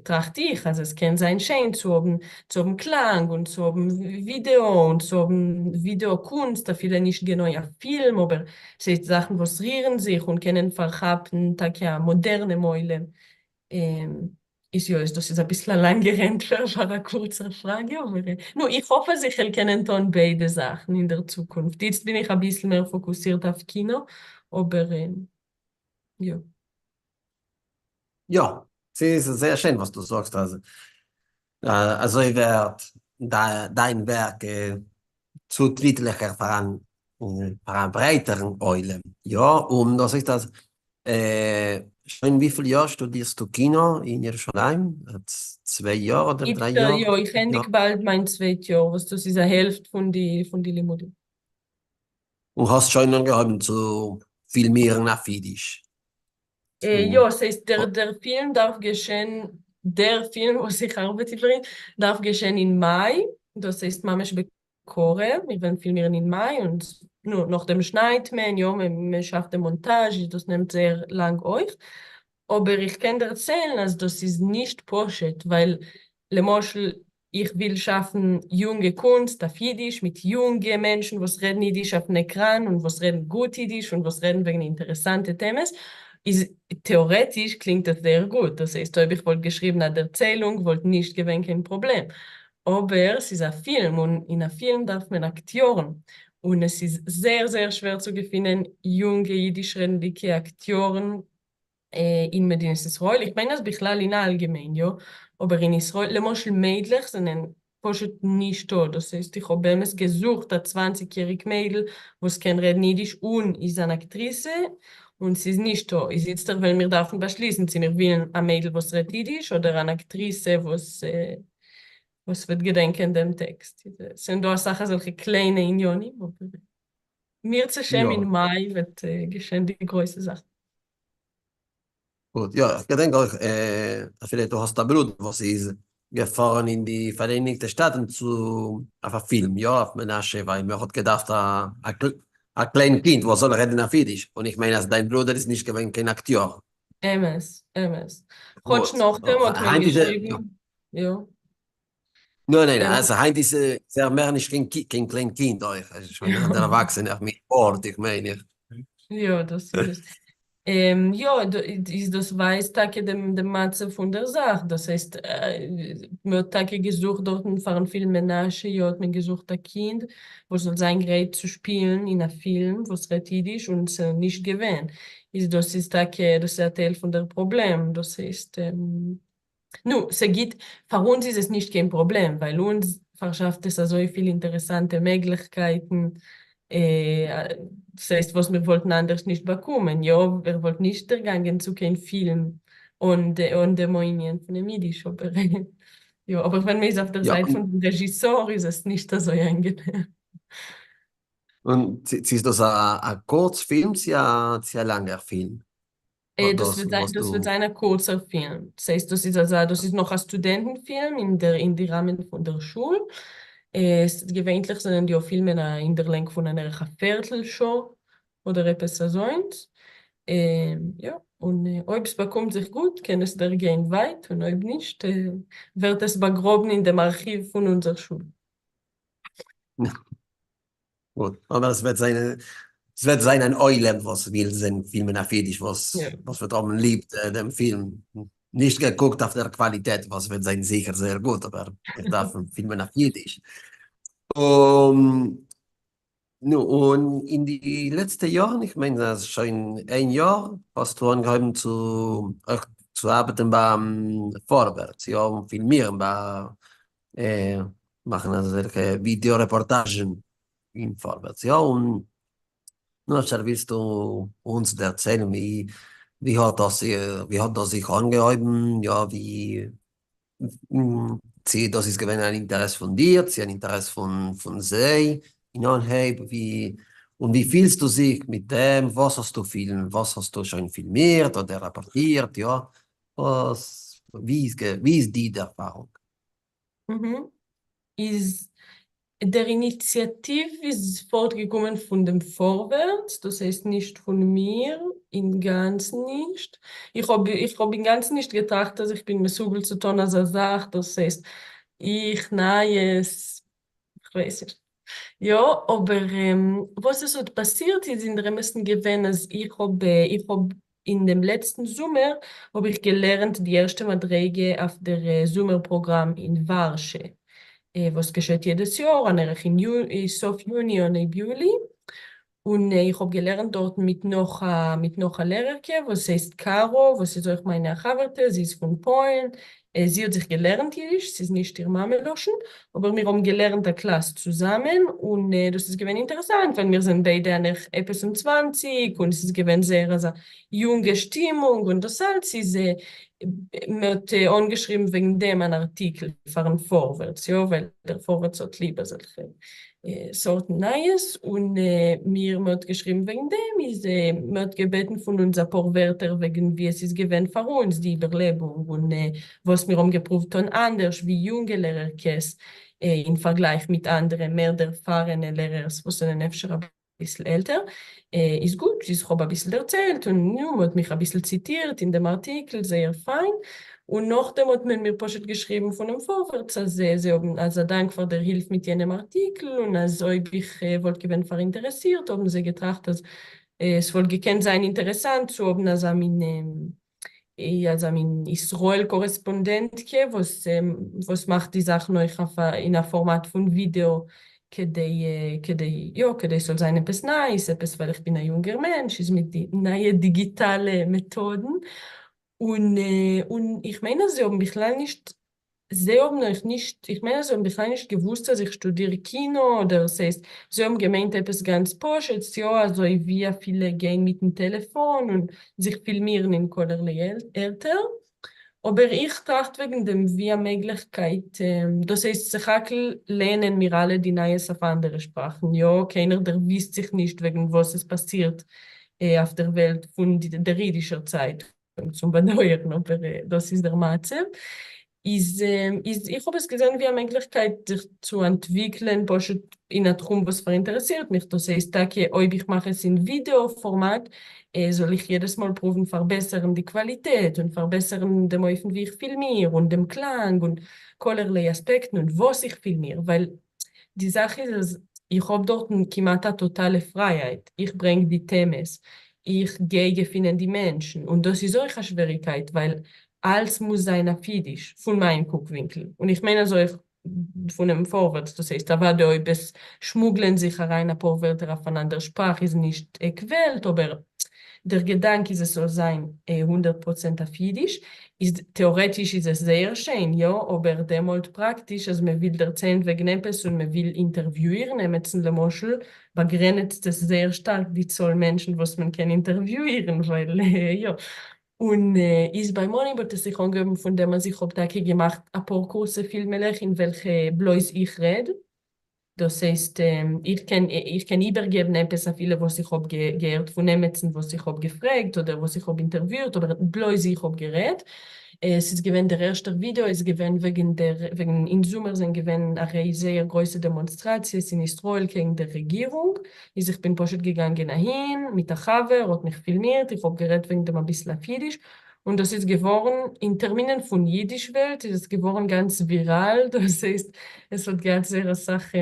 טראכט איך אז עס קען זיין שיין צו האבן צו האבן קלאנג און צו האבן ווידעא און צו האבן ווידעא קונסט, אפילו נישט גענוי א פילם, אבער ס'איז זאכן וואס רירן זיך און קענען פארכאפן טאקע א מאדערנעם עולם. איז יא, איז דאס איז אביסל א לאנגער ענטפער פאר א קורצער פראגע, אבער נו, איך האף אז איך וועל קענען טון ביידע זאכן אין דער צוקונפט. איצט בין איך אביסל מער פאקוסירט אויף קינא, אבער יא. יא, ס'איז זייער שיין וואס דו זאגסט אז אזוי ווערט דיין ווערק צוטריטליכער פאר א ברייטערן עולם, יא, און דאס הייסט אז שוין וויפיל יאר שטודירסטו קינא אין ירושלים? צוויי יאר אדער דריי יאר? יא, איך ענדיג באלד מיין צווייט יאר, וואס דאס איז א העלפט פון די לימודים. און האסט שוין אנגעהויבן צו פילמירן אויף אידיש? יא, ס'הייסט דער דער פילם דארף געשען, דער פילם וואס איך ארבעט איבער אים, דארף געשען אין מאי, דאס הייסט ממש בקרוב, מיר וועלן פילמירן אין מאי, און נו, נאכדעם שניידט מען, יא, מען שאפט דעם מאנטאזש, דאס נעמט זייער לאנג אויך, אבער איך קען דערציילן אז דאס איז נישט פשוט, ווייל למשל איך וויל שאפן יונגע קונסט אויף אידיש מיט יונגע מענטשן וואס רעדן אידיש אויפן עקראן און וואס רעדן גוט אידיש און וואס רעדן וועגן אינטערעסאנטע טעמעס, איז טעארעטיש קלינגט עס זייער גוט, דאס הייסט אויב איך וואלט געשריבן א דערציילונג וואלט נישט געווען קיין פראבלעם, אבער ס'איז א פילם און אין א פילם דארף מען אקטיארן, און עס איז זייער זייער שווער צו געפינען יונגע אידיש רעדנדיגע אקטיארן אין מדינת ישראל, איך מיין אז בכלל אין אלגעמיין יא, אבער אין ישראל למשל מיידלעך זענען פשוט נישטא, דאס הייסט איך האב באמת געזוכט א צוואנציג יעריג מיידל וואס קען רעדן אידיש און איז אן אקטריסע, און ס'איז נישטא, איז איצטער וועלן מיר דארפן באשליסן צו מיר ווילן א מיידל וואס רעדט אידיש אדער אן אקטריסע וואס וואס וועט געדענקען דעם טעקסט, ס'זענען דא אסאך אזעלכע קליינע עניינים אבער מירצעשעם אין מאי וועט געשען די גרויסע זאך. גוט, יא, איך געדענק אויך, אפילו דו האסט א ברודער וואס איז געפארן אין די פאראייניגטע שטאטן צו אויף א פילם, יא, אויף מנשה, ווייל מען האט געדארפט א קליין קינד וואס זאל רעדן אויף אידיש, און איך מיין אז דיין ברודער איז נישט געווען קיין אקטיאר. אמת, אמת. כאטש נאכדעם האט מען געשריבן, יא. ניין ניין, אז היינט איז ער מער נישט קיין קליין קינד אויך, ער איז שוין אן ערוואקסענער מיט בארד, איך מיין איך. יא, דאס איז עס. יא, איז דאס ווייזט טאקע דעם דעם מצב פון דער זאך, דאס הייסט, מען האט טאקע געזוכט דארטן פארן פילם מנשה, יא האט מען געזוכט א קינד וואס זאל זיין גרייט צו שפילן אין א פילם וואס רעדט אידיש און ס'איז נישט געווען, איז דאס איז טאקע, דאס איז א טייל פון דער פראבלעם, דאס הייסט. נו, ס'גיט, פאר אונז איז עס נישט קיין פראבלעם, ווייל אונז פארשאפט עס אזויפיל אינטערעסאנטע מעגליכקייטן, דאס הייסט וואס מיר וואלטן אנדערש נישט באקומען, יא, ער וואלט נישט דערגאנגען צו קיין פילם אן דעם ענין פונעם אידיש, אבער יא, אבער ווען מ'איז אויף דער זייט פון דעם רעזשיסאר איז עס נישט אזוי אנגענעם. און צו איז דאס א קורץ פילם צו א לאנגער פילם? דאס וועט זיין, דאס וועט זיין א קורצער פילם. דאס הייסט דאס איז אזא, דאס איז נאך א סטודענטן פילם אין דער אין די ראמען פון דער שול. עס געווענטליך זענען די פילמען א אין דער לענג פון אן ערך א פערטל שעה אדער עפעס אזוינס. יא, און אויב ס'באקומט זיך גוט קען עס דערגיין ווייט, און אויב נישט ווערט עס באגראבן אין דעם ארכיוו פון אונזער שול. גוט, אבער עס וועט זיין, עס וועט זיין אן עולם וואס וויל זען פילמען אויף אידיש, וואס וואס וועט האבן ליב דעם פילם, נישט געקוקט אויף דער קוואליטעט וואס וועט זיין זיכער זייער גוט, אבער איך דארף פילמען אויף אידיש. און נו, און אין די לעצטע יארן, איך מיין אז שוין איין יאר, האסטו אנגעהויבן צו אויך צו ארבעטן ביים פארווערטס, יא, און פילמירן ביי מאכן אזעלכע ווידעא רעפארטאזשן אין פארווערטס, יא, און נו אפשר ווילסטו אונז דערציילן ווי ווי האט דאס ווי האט דאס זיך אנגעהויבן, יא, ווי צו דאס איז געווען אן אינטערעס פון דיר, צו אן אינטערעס פון פון זיי אין אנהייב, ווי און ווי פילסטו זיך מיט דעם, וואס האסטו פילם וואס האסטו שוין פילמירט אדער רעפארטירט, יא, וואס ווי איז ווי איז די ערפארונג? איז דער איניציאטיוו איז פארט געקומען פון דעם פארווערטס, דאס הייסט נישט פון מיר, אינגאנצן נישט, איך האב איך האב אינגאנצן נישט געטראכט אז איך בין מסוגל צו טון אזא זאך, דאס הייסט איך נייעס, כ'ווייס נישט. יא, אבער וואס עס האט פאסירט איז אינדעראמת'ן געווען אז איך האב איך האב אין דעם לעצטן זומער האב איך געלערנט די ערשטע מדריגה אויף דער זומער פראגראם אין ווארשע, וואס געשעט יעדעס יאר אן ערך אין סוף יוני אנהייב יולי, און איך האב געלערנט דארטן מיט נאך א מיט נאך א לערערקע וואס הייסט קארא וואס איז אויך מיינע א חבר'טע, זי איז פון פוילן, זי האט זיך געלערנט אידיש, ס'איז נישט איר מאמע לשון, אבער מיר האבן געלערנט א קלאס צוזאמען, און דאס איז געווען אינטערעסאנט ווייל מיר זענען ביידע אן ערך עפעס און צוואנציג, און ס'איז געווען זייער אזא יונגע שטימונג, און דאס אלץ איז מען האט אנגעשריבן וועגן דעם אן ארטיקל פארן פארווערטס, יא, ווייל דער פארווערטס האט ליב אזעלכע סארטן נייעס, און מיר מען האט געשריבן וועגן דעם, איז מען האט געבעטן פון אונז אפאר ווערטער וועגן ווי עס איז געווען פאר אונז די איבערלעבונג, און וואס מיר האבן געפרואווט טון אנדערש ווי יונגע לערערקעס אין פארגלייך מיט אנדערע מער דערפארענע לערערס וואס זענען אפשר אביסל עלטער, איז גוט, איז כ'האב אביסל דערציילט, און נו, מ'האט מיך אביסל ציטירט אין דעם ארטיקל, זייער פיין, און נאכדעם האט מען מיר פשוט געשריבן פונעם פארווערטס אז זיי האבן, אז א דאנק פאר דער הילף מיט יענעם ארטיקל, און אז אויב איך וואלט געווען פאראינטערעסירט האבן זיי געטראכט אז ס'וואלט געקענט זיין אינטערעסאנט צו האבן אזא מין אזא מין ישראל קארעספאנדענטקע וואס וואס מאכט די זאכן אויך אויף א אין א פארמאט פון ווידעא כדי כדי יא כדי ס'זאל זיין עפעס נייעס עפעס ווייל איך בין א יונגער מענטש איז מיט די נייע דיגיטאלע מעטאדן און און איך מיין אז זיי האבן בכלל נישט זיי האבן אויך נישט, איך מיין אז זיי האבן בכלל נישט געוואוסט אז איך שטודיר קינא אדער ס'הייסט, זיי האבן געמיינט עפעס גאנץ פשוט, יא אזוי ווי אפילו גיין מיטן טעלעפאן און זיך פילמירן אין כלערליי ערטער, אבער איך טראכט וועגן דעם ווי א מעגליכקייט, דאס הייסט סך הכל לערנען מיר אלע די נייעס אויף אנדערע שפראכן, יא קיינער דערוויסט זיך נישט וועגן וואס עס פאסירט אויף דער וועלט פון דער אידישער צייטונג, צום באדויערן אבער דאס איז דער מצב. איז איז איך האב עס געזען ווי א מעגליכקייט זיך צו אנטוויקלען פשוט אין א תחום וואס פאראינטערעסירט מיך, דאס הייסט טאקע אויב איך מאך עס אין ווידעא פארמאט זאל איך יעדעס מאל פרואוון פארבעסערן די קוואליטעט און פארבעסערן דעם אופן ווי איך פילמיר און דעם קלאנג און כלערליי אספעקטן און וואס איך פילמיר, ווייל די זאך איז אז איך האב דארטן כמעט א טאטאלע פרייהייט, איך ברענג די טעמעס, איך גיי געפינען די מענטשן, און דאס איז אויך א שוועריקייט ווייל אלץ מוז זיין אויף אידיש, פון מיין קוקווינקל, און איך מיין אזוי אויך פונעם פארווערטס, דאס הייסט אוודאי אויב עס שמוגלען זיך אריין אפאר ווערטער אויף אן אנדער שפראך איז נישט עק וועלט, אבער דער געדאנק איז עס זאל זיין 100% אויף אידיש, איז טעארעטיש איז עס זייער שיין, יא, אבער דעמאלט פראקטיש אז מען וויל דערציילן וועגן עפעס און מען וויל אינטערוויואירן עמעצן למשל, באגרענעצט עס זייער שטארק די צאל מענטשן וואס מען קען אינטערוויואירן, ווייל יא. און איז ביים אנהייב האט עס זיך אנגעהויבן פון דעם אז איך האב טאקע געמאכט אפאר קורצע פילמעלעך אין וועלכע בלויז איך רעד, דאס הייסט איך קען איך קען איבערגעבן עפעס אפילו וואס איך האב געהערט פון עמעצן וואס איך האב געפרעגט אדער וואס איך האב אינטערוויאירט אבער בלויז איך האב גערעדט. עס איז געווען דער ערשטער ווידעא איז געווען וועגן דער וועגן אין זומער זענען געווען א ריי זייער גרויסע דעמאנסטראציעס אין ישראל קעגן דער רעגירונג, איז איך בין פשוט געגאנגען אהין מיט א חבר האט מיך פילמירט, איך האב גערעדט וועגן דעם אביסל אויף אידיש, און דאס איז געווארן, אין טערמינען פון אידיש וועלט איז עס געווארן גאנץ וויראל, דאס הייסט עס האט געהאט זייער אסאך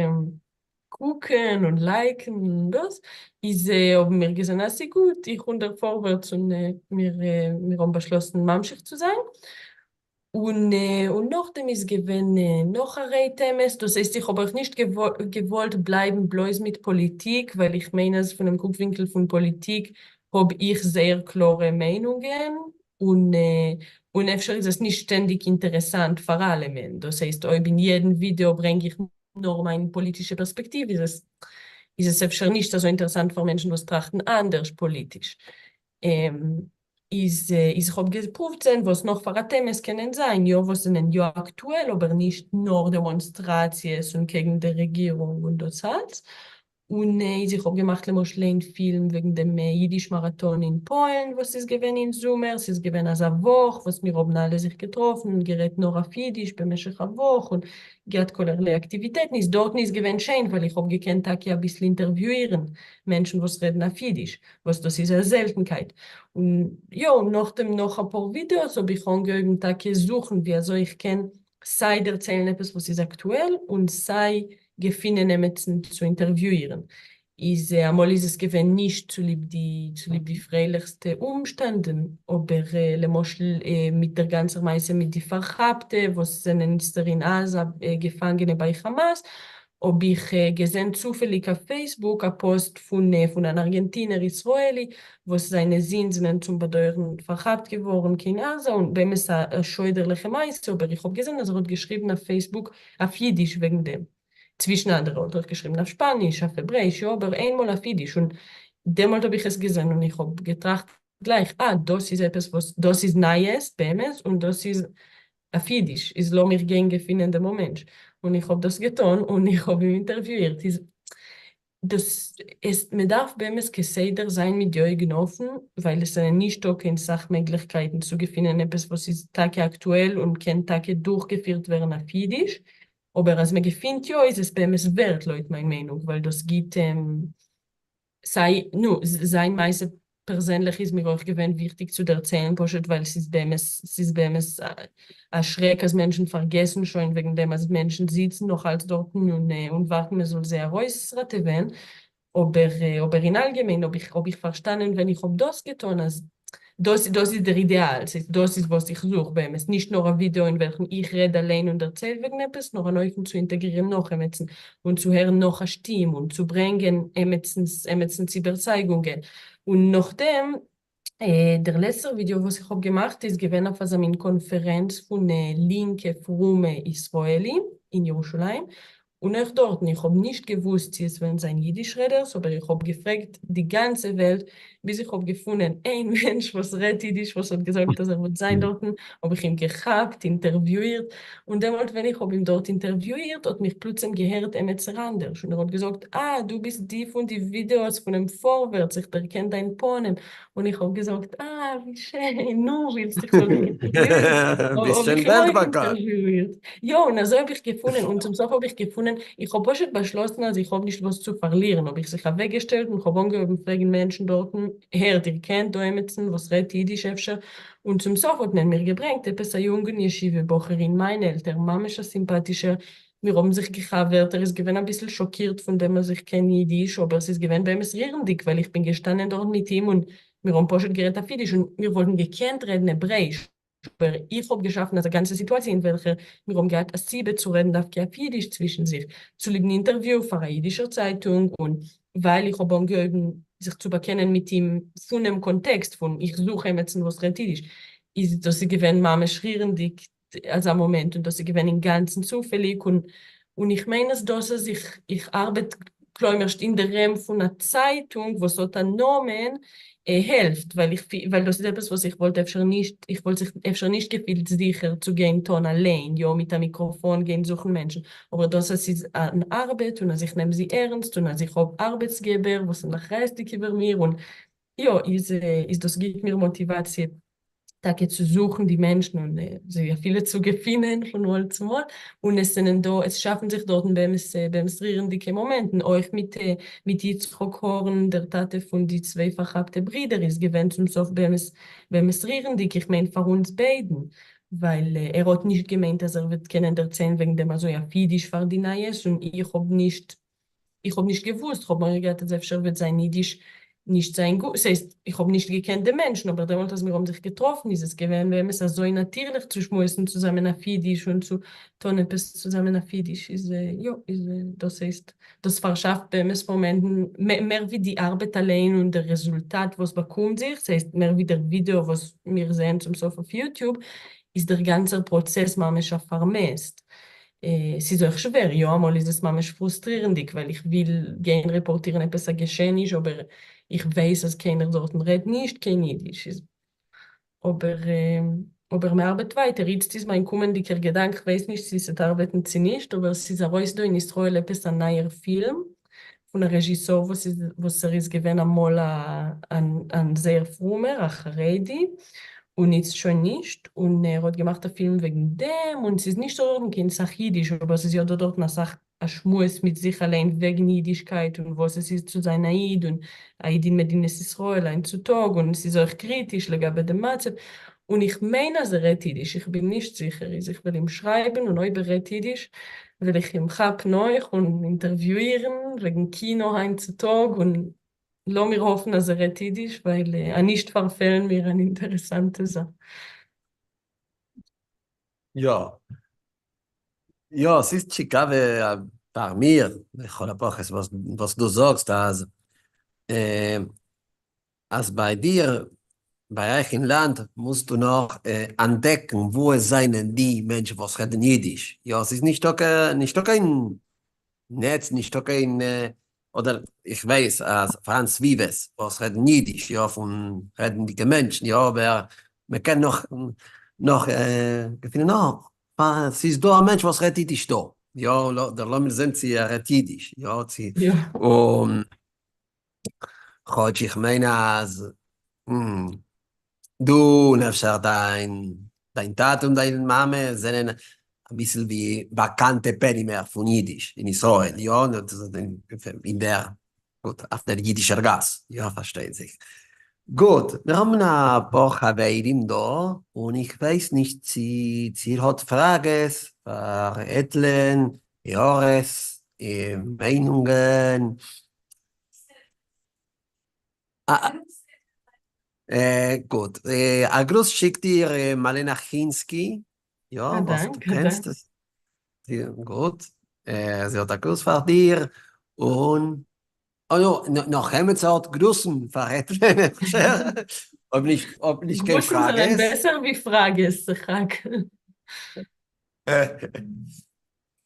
קוקן און לייקן און דאס, איז האבן מיר געזען אז ס'איז גוט, איך און דער פארווערטס און מיר מיר האבן באשלאסן ממשיך צו זיין. און און נאכדעם איז געווען נאך א ריי טעמעס, דאס הייסט איך האב אויך נישט געוואלט בלייבן בלויז מיט פאליטיק, ווייל איך מיין אז פונעם קוקווינקל פון פאליטיק האב איך זייער קלארע מיינונגען, און און אפשר איז עס נישט שטענדיג אינטערעסאנט פאר אלעמען, דאס הייסט אויב אין יעדן ווידעא ברענג איך נאר מיין פאליטישע פערספעקטיוו איז עס איז עס אפשר נישט אזוי אינטערעסאנט פאר מענטשן וואס טראכטן אנדערש פאליטיש. איז איז איך האב געפרואווט זען וואס נאך פאר א טעמעס קענען זיין, יא וואס זענען יא אקטועל אבער נישט נאר דעמאנסטראציעס און קעגן די רעגירונג און דאס אלץ, און איז איך האב געמאכט למשל איין פילם וועגן דעם אידיש מאראטאן אין פוילן וואס איז געווען אין זומער, ס'איז געווען אזא וואך וואס מיר האבן אלע זיך געטראפן און גערעדט נאר אויף אידיש במשך א וואך און געהאט כלערליי אקטיוויטעטן, איז דארטן איז געווען שיין ווייל איך האב געקענט טאקע אביסל אינטערוויואירן מענטשן וואס רעדן אויף אידיש, וואס דאס איז א זעלטנקייט, און יא, און נאכדעם נאך אפאר ווידעאס האב איך אנגעהויבן טאקע זוכן ווי אזוי איך קען סיי דערציילן עפעס וואס איז אקטועל און סיי געפינען עמיצן צו אינטערוויואירן, איז אמאל איז עס געווען נישט צוליב די צוליב די פרייליכסטע אומשטענדן, אבער למשל מיט דער גאנצער מעשה מיט די פארכאפטע וואס זענען איצטער אין עזה געפאנגענע ביי חמאס, האב איך געזען צופעליג אויף פייסבוק א פאוסט פון פון אן ארגענטינער ישראלי וואס זיינע זין זענען צום באדויערן פארכאפט געווארן קיין עזה און באמת א שוידערליכע מעשה אבער איך האב געזען אז ער האט געשריבן אויף פייסבוק אויף אידיש וועגן דעם צווישן אנדערע האט ער אויך געשריבן אויף שפאניש אויף העברעיש יא אבער איינמאל אויף אידיש און דעמאלט האב איך עס געזען און איך האב געטראכט גלייך אה דאס איז עפעס וואס דאס איז נייעס באמת און דאס איז אויף אידיש איז לאמיך גיין געפינען דעם מענטש, און איך האב דאס געטון און איך האב אים אינטערוויאירט, איז דאס איז מען דארף באמת כסדר זיין מיט די אויגן אפן, ווייל עס זענען נישטא קיין סאך מעגליכקייטן צו געפינען עפעס וואס איז טאקע אקטועל און קען טאקע דורכגעפירט ווערן אויף אידיש, אבער אז מען געפינט יא איז עס באמת ווערט לויט מיין מיינונג, ווייל דאס גיט סיי, נו, זיין מעשה פערזענליך איז מיר אויך געווען וויכטיג צו דערציילן פשוט ווייל ס'איז באמת, ס'איז באמת א שרעק אז מענטשן פארגעסן שוין וועגן דעם אז מענטשן זיצן נאך אלץ דארטן און ווארטן מען זאל זיי ארויסראטעווען, אבער אבער אין אלגעמיין האב איך האב איך פארשטאנען ווען איך האב דאס געטון אז דאס דאס איז דער אידעאל, ס'הייסט דאס איז וואס איך זוך באמת, נישט נאר א ווידעא אין וועלכן איך רעד אליין און דערצייל וועגן עפעס, נאר אן אופן צו אינטעגרירן נאך עמיצן און צו הערן נאך א שטים און צו ברענגען עמיצנס עמיצנס איבערצייגונגען. און נאכדעם, דער לעצטער ווידעא וואס איך האב געמאכט איז געווען אויף אזא מין קאנפערענץ פון לינקע פרומע ישראלים אין ירושלים, און אויך דארטן, איך האב נישט געוואוסט צו עס וועלן זיין אידיש רעדערס, אבער איך האב געפרעגט די גאנצע וועלט ביז איך האב געפונען איין מענטש וואס רעדט אידיש וואס האט געזאגט אז ער וועט זיין דארטן, האב איך אים געכאפט, אינטערוויואירט, און דעמאלט ווען איך האב אים דארט אינטערוויואירט האט מיך פלוצים געהערט עמעצער אנדערש און ער האט געזאגט אה דו ביסט די פון די ווידעאס פונעם פארווערטס איך דערקען דיין פנים, און איך האב געזאגט אה ווי שיין, נו ווילסט איך זאל דיך אינטערוויואירן? ביסט האב שוין איך אים אויך וועלט באקאנט. אינטערוויואירט. יא, און אזוי האב איך געפונען, און צום סוף האב איך געפונען, איך האב פשוט באשלאסן אז איך האב נישט וואס צו פארלירן, האב איך זיך אוועקגעשטעלט און כ'האב אנגעהויבן פרעגן מענטשן דארטן, הערט, איר קענט דא עמיצן וואס רעדט אידיש אפשר? און צום סוף האט מען מיר געברענגט עפעס א יונגן ישיבה בחור אין מיין עלטער, ממש א סימפאטישער, מיר האבן זיך געחבר'ט, ער איז געווען אביסל שאקירט פון דעם אז איך קען אידיש, אבער ס'איז געווען באמת רירנדיג ווייל איך בין געשטאנען דארט מיט אים און מיר האבן פשוט גערעדט אויף אידיש און מיר וואלטן געקענט רעדן העברעיש, אבער איך האב געשאפן אזא גאנצע סיטואציע אין וועלכער מיר האבן געהאט א סיבה צו רעדן דווקא אויף אידיש צווישן זיך, צוליב'ן אינטערוויו פאר א אידישער צייטונג און ווייל איך האב אנגעהויבן זיך צו באקענען מיט אים פונעם קאנטעקסט פון איך זוך עמעצן וואס רעדט אידיש, איז דאס איז געווען ממש רירנדיג אזא מאמענט און דאס איז געווען אינגאנצן צופעליג און און איך מיין אז דאס אז איך איך ארבעט כלומרשט אין די רעם פון א צייטונג וואס האט א נאמען העלפט ווייל איך ווייל דאס איז עפעס וואס איך וואלט אפשר נישט איך וואלט זיך אפשר נישט געפילט זיכער צו גיין טון אליין יא מיט א מיקראפאן גיין זוכן מענטשן אבער דאס אז ס'איז אן ארבעט און אז איך נעם זי ערנסט און אז איך האב ארבעטסגעבער וואס זענען אחריות'דיג איבער מיר און יא איז איז דאס גיבט מיר מאטיוואציע טאקע צו זוכן די מענטשן און זיי אפילו צו געפינען פון מאל צו מאל, און עס זענען דא, עס שאפן זיך דארטן באמת באמת רירנדיקע מאמענטן, אויך מיט מיט יצחק הארן, דער טאטע פון די צוויי פארכאפטע ברידער איז געווען צום סוף באמת באמת רירנדיק, איך מיין פאר אונז ביידן, ווייל ער האט נישט געמיינט אז ער וועט קענען דערציילן וועגן דעם אזוי אויף אידיש פאר די נייעס, און איך האב נישט איך האב נישט געוואוסט, כ'האב מורא געהאט אז אפשר וועט זיין אידיש נישט זיין גוט, ס'הייסט, איך האב נישט געקענט די מענטשן, אבער דעמאלט אז מיר האבן זיך געטראפן איז עס געווען באמת אזוי נאטירליך צו שמועסן צוזאמען אויף אידיש און צו טון עפעס צוזאמען אויף אידיש, איז יא, איז דאס הייסט, דאס פארשאפט באמת מאמענטן, מער ווי די ארבעט אליין און דער רעזולטאט וואס באקומט זיך, ס'הייסט מער ווי דער ווידעא וואס מיר זעען צום סוף אויף יוטיוב, איז דער גאנצער פראצעס ממש א פארמעסט. ס'איז אויך שווער, יא אמאל איז עס ממש פרוסטרירנדיג ווייל איך וויל גיין רעפארטירן עפעס א געשעעניש אבער איך ווייס אז קיינער דארטן רעדט נישט קיין אידיש איז אבער אבער מ'ארבעט ווייטער, איצט איז מיין קומענדיגער געדאנק כ'ווייס נישט צו ס'עט ארבעטן צו נישט אבער ס'איז ארויס דא אין ישראל עפעס א נייער פילם פון א רעזשיסאר וואס איז וואס ער איז געווען אמאל א אן זייער פרומער א חרדי און איצט שוין נישט און ער האט געמאכט א פילם וועגן דעם און ס'איז נישט דא דארטן קיין סאך אידיש אבער ס'איז יא דא דארטן אסאך א שמועס מיט זיך אליין וועגן אידישקייט און וואס עס איז צו זיין א איד און א איד אין מדינת ישראל היינט צו טאג און ס'איז אויך קריטיש לגבי דעם מצב און איך מיין אז ער רעדט אידיש, איך בין נישט זיכער, איז איך וועל אים שרייבן און אויב ער רעדט אידיש וועל איך אים כאפן אויך און אינטערוויואירן וועגן קינא היינט צו טאג און לאמיר האפן אז ער רעדט אידיש ווייל אנישט פארפעלן מיר אן אינטערעסאנטע זאך. יא. יא, ס'איז טשיקאווע פאר מיר, לכל הפחות וואס דו זאגסט אז אז ביי דיר, ביי אייך אין לאנד, מוזטו נאך אנטדעקן וואו עס זענען די מענטשן וואס רעדן אידיש. יא, ס'איז נישטא קיין נעץ, נישטא קיין, אדער איך ווייס אז פארהאן סביבות וואס רעדן אידיש, יא, פון רעדנדיגע מענטשן, יא, אבער מען קען נאך נאך געפינען נאך, ס'איז דא א מענטש וואס רעדט אידיש דא, יא, לאמיר זען צו ער רעדט אידיש, יא, צו, און כאטש איך מיין אז דו און אפשר דיין דיין טאטע און דיין מאמע זענען אביסל ווי באקאנטע פענימער פון אידיש אין ישראל, יא, אין דער, גוט, אויף דער אידישער גאס, יא, פארשטייט זיך. גוט, מיר האבן אפאר חברים דא, און איך ווייס נישט צו צו איר האט פראגעס פאר עטלען, הערות, מיינונגען. גוט, א גרוס שיקט דיר מאלענא חינסקי, יא, וואס דו קענסט, גוט, זי האט א גרוס פאר דיר, און, נאך עמיצער האט גרוסן פאר עטלען אפשר, אויב נישט, אויב נישט קיין גרוסן זענען פראגעס. בעסער ווי פראגעס, ס'חק.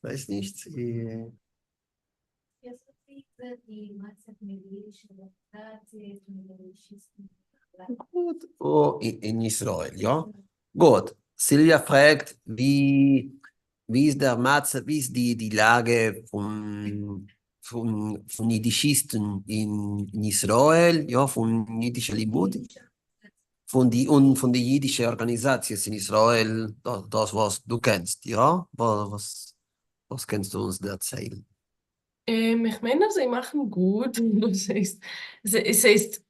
כ'ווייס נישט צו. גוט, או אין ישראל, יא? גוט, סילוויא פרעגט ווי ווי איז דער מצב, ווי איז די די לאגע פון פון פון אידישיסטן אין ישראל, יא, פון אידישע לימוד, פון די און פון די אידישע ארגאניזאציעס אין ישראל, דאס וואס דו קענסט, יא? וואס וואס קענסטו אונז דערציילן? איך מיין אז זיי מאכן גוט, דאס הייסט, עס הייסט,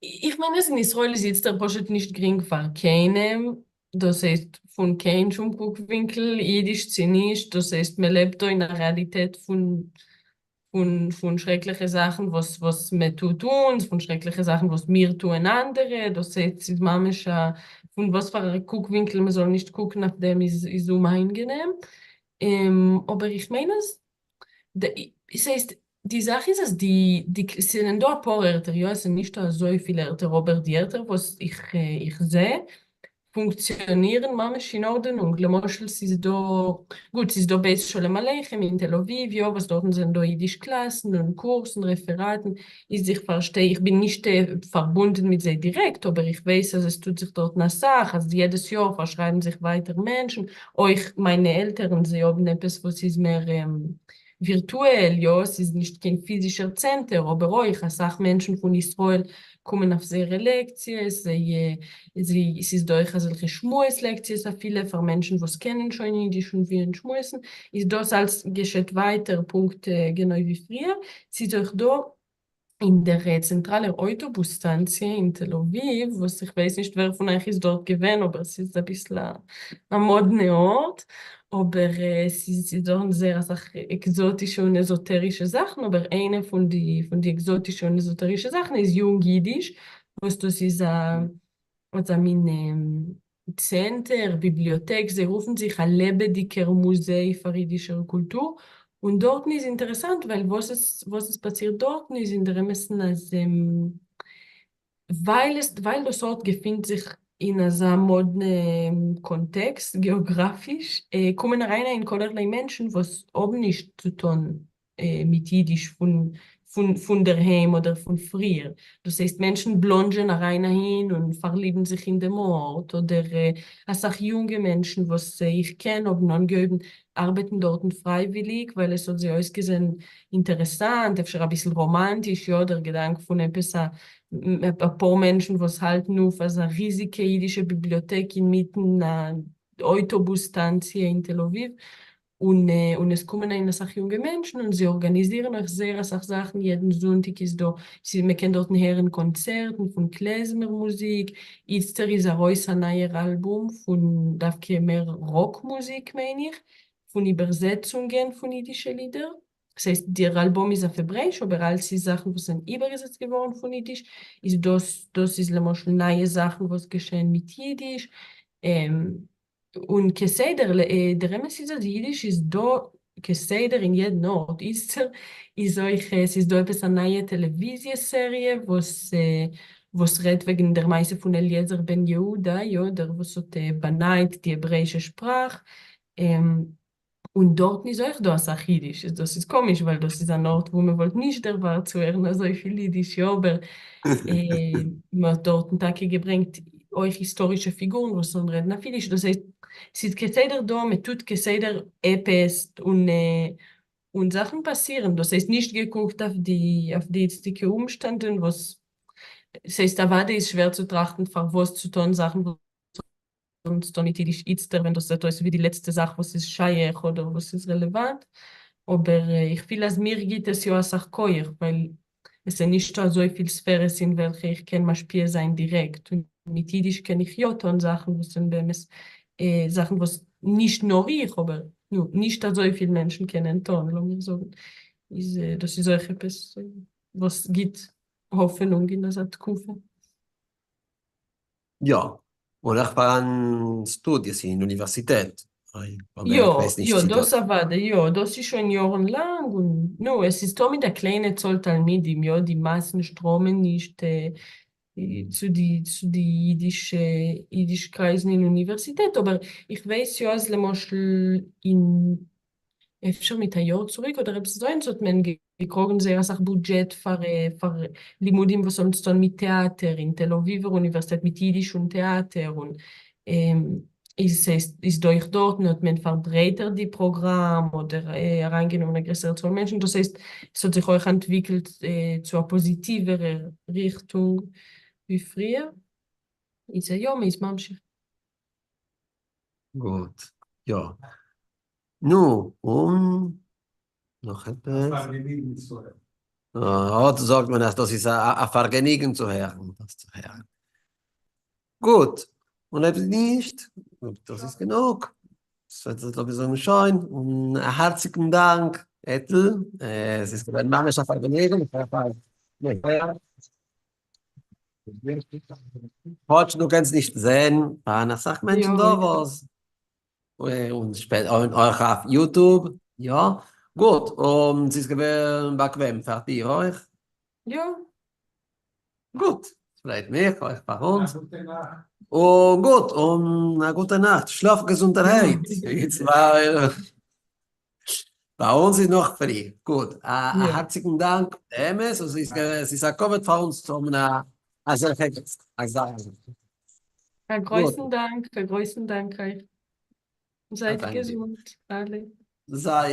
איך מיין אז אין ישראל איז איצטער פשוט נישט גרינג פאר קיינעם, דאס הייסט פון קיין שום קוקווינקל, אידיש צי נישט, דאס הייסט מען לעבט דא אין א רעאליטעט פון פון פון שרעקליכע זאכן וואס וואס מען טוט אונז, פון שרעקליכע זאכן וואס מיר טוען אנדערע, דאס הייסט ס'איז ממש א פון וואס פאר א קוקווינקל מען זאל נישט קוקן אויף דעם איז איז אומאיינגענעם, אבער איך מיין אז ס'הייסט, די זאך איז אז די, די, ס'זענען דא אפאר ערטער, יא, עס איז נישטא אזויפיל ערטער, אבער די ערטער וואס איך, איך זע, פונקציאנירן ממש אין ארדענונג, למשל ס'איז דא, גוט, ס'איז דא בית שלום עליכם אין תל אביב, יא, וואס דארטן זענען דא אידיש קלאסן און קורסן, רעפעראטן, איז איך פארשטיי, איך בין נישט פארבונדן מיט זיי דירעקט, אבער איך ווייס אז עס טוט זיך דארטן אסאך, אז יעדעס יאר פארשרייבן זיך ווייטער מענטשן, אויך מיינע עלטערן, זיי האבן עפעס וואס איז מער ווירטועל, יא, ס'איז נישט קיין פיזישער צענטער, אבער אויך אסאך מענטשן פון ישראל קומען אויף זייערע לעקציעס, זיי, זיי, ס'איז דא אויך אזעלכע שמועס לעקציעס אפילו פאר מענטשן וואס קענען שוין אידיש און ווילן שמועסן, איז דאס אלס געשעט ווייטער פונקט גענוי ווי פריער, ס'איז אויך דא אין דער צענטראלער אויטאבוס סטאנציע אין תל אביב, וואס איך ווייס נישט ווער פון אייך איז דארט געווען, אבער ס'איז אביסל א מאדנע ארט, אבער ס'איז דארטן זייער אסאך עקזאטישע און עזאטערישע זאכן, אבער איינע פון די פון די עקזאטישע און עזאטערישע זאכן איז יונג אידיש, וואס דאס איז א אזא מין צענטער, ביבליאטעק, זיי רופן זיך א לעבעדיגער מוזיי פאר אידישער קולטור, און דארטן איז אינטערעסאנט ווייל וואס עס וואס עס פאסירט דארטן איז אינדעראמת'ן אז ווייל עס ווייל דאס ארט געפינט זיך אין אזא מאדנע קאנטעקסט געאגראפיש, קומען אריין אהין כלערליי מענטשן וואס האבן נישט צו טון מיט אידיש פון פון פון דערהיים אדער פון פריער, דאס הייסט מענטשן בלאנדזשען אריין אהין און פארליבן זיך אין דעם ארט, אדער אסאך יונגע מענטשן וואס איך קען האבן אנגעהויבן ארבעטן דארטן פרייוויליג ווייל עס האט זיי אויסגעזען אינטערעסאנט, אפשר אביסל ראמאנטיש, יא, דער געדאנק פון עפעס א אפאר מענטשן וואס האלטן אויף אזא ריזיגע אידישע ביבליאטעק אינמיטן א אויטאבוס סטאנציע אין תל אביב, און און עס קומען אהין אסאך יונגע מענטשן און זיי ארגאניזירן אויך זייער אסאך זאכן, יעדן זונטאג איז דא, ס'איז מען קען דארטן הערן קאנצערטן פון קלעזמער מוזיק, איצטער איז ארויס א נייער אלבום פון דווקא מער ראק מוזיק מיין איך, פון איבערזעצונגען פון אידישע לידער, ס'הייסט דער אלבום איז אויף העברעיש אבער אלץ איז זאכן וואס זענען איבערגעזעצט געווארן פון אידיש, איז דאס דאס איז למשל נייע זאכן וואס געשען מיט אידיש, און כסדר, דער אמת איז אז אידיש איז דא כסדר אין יעדן ארט, איצטער איז אויך, ס'איז דא עפעס א נייע טעלעוויזיע סעריע וואס וואס רעדט וועגן דער מעשה פון אליעזר בן יהודה, יא, דער וואס האט באנייט די העברעאישע שפראך, און דארטן איז אויך דא אסאך אידיש, איז דאס איז קאמיש ווייל דאס איז אן ארט וואו מען וואלט נישט דערווארט צו הערן אזויפיל אידיש, יא אבער מען האט דארטן טאקע געברענגט אויך היסטארישע פיגורן וואס זאלן רעדן אויף אידיש, דאס הייסט ס'איז כסדר דא, מען טוט כסדר עפעס און און זאכן פאסירן, דאס הייסט נישט געקוקט אויף די אויף די איצטיגע אומשטענדן וואס ס'הייסט אוודאי איז שווער צו טראכטן פארוואס צו טון זאכן וואס האבן צו טון מיט אידיש איצטער ווען דאס זעט אויס ווי די לעצטע זאך וואס איז שייך אדער וואס איז רעלעוואנט, אבער איך פיל אז מיר גיט עס יא אסאך כח ווייל עס איז נישטא אזויפיל ספערעס אין וועלכע איך קען משפיע זיין דירעקט, און מיט אידיש קען איך יא טון זאכן וואס זענען באמת זאכן וואס נישט נאר איך אבער נו נישט אזויפיל מענטשן קענען טון לאמיר זאגן, איז דאס איז אויך עפעס וואס גיט האפענונג אין אזא תקופה. יא, און אויך פאראן סטודיעס אין אוניווערסיטעט, אבער יא, איך ווייס נישט יא, צי דאס דאס. אוודאי, יא, דאס איז שוין יארן לאנג, און נו, עס איז תמיד א קליינע צאל תלמידים, יא, די מאסן שטראמען נישט צו די צו די אידישע אידיש קרייזן אין אוניווערסיטעט, אבער איך ווייס יא אז למשל אין. אפשר מיט א יאר צוריק אדער עפעס אזוינס האט מען געקראגן זייער אסאך בודזשעט פאר פאר לימודים וואס האבן צוטון מיט טעאטער אין תל אביב'ער אוניווערסיטעט מיט אידיש און טעאטער און איז איז דא אויך דארטן האט מען פארברייטערט די פראגראם אדער אריינגענומען א גרעסערע צאל מענטשן דאס הייסט עס האט זיך אויך אנטוויקלט צו א פאזיטיווערער ריכטונג ווי פריער איז יא מ'איז ממשיך. גוט, יא. נו, און נאך עפעס? פארגעניגן צו הערן. אט זאגט מען אז דאס איז א פארגעניגן צו הערן, דאס צו הערן. גוט, און אויב נישט, דאס איז גענוג. ס'וועט לאמיר זאגן שוין, און א הארציגן דאנק, עטל, עס איז געווען ממש א פארגעניגן, כאטש דו קענסט נישט זען, פארהאן אסאך מענטשן דא וואס, און אויך אויף YouTube, יא, גוט, און ס'איז געווען באקוועם פאר דיר אויך? יא. גוט, פרייט מיך אויך פאר אונז. א גוטע נאכט. און גוט, און א גוטע נאכט, שלאף געזונטערהייט, ווייל ביי אונז איז נאך פרי. גוט, א הארציגן דאנק, באמת, און ס'איז א כבוד פאר אונז צו האבן אזעלכע געסט. א גרויסן דאנק, א גרויסן דאנק אייך. זייט געזונט אלע. זיי.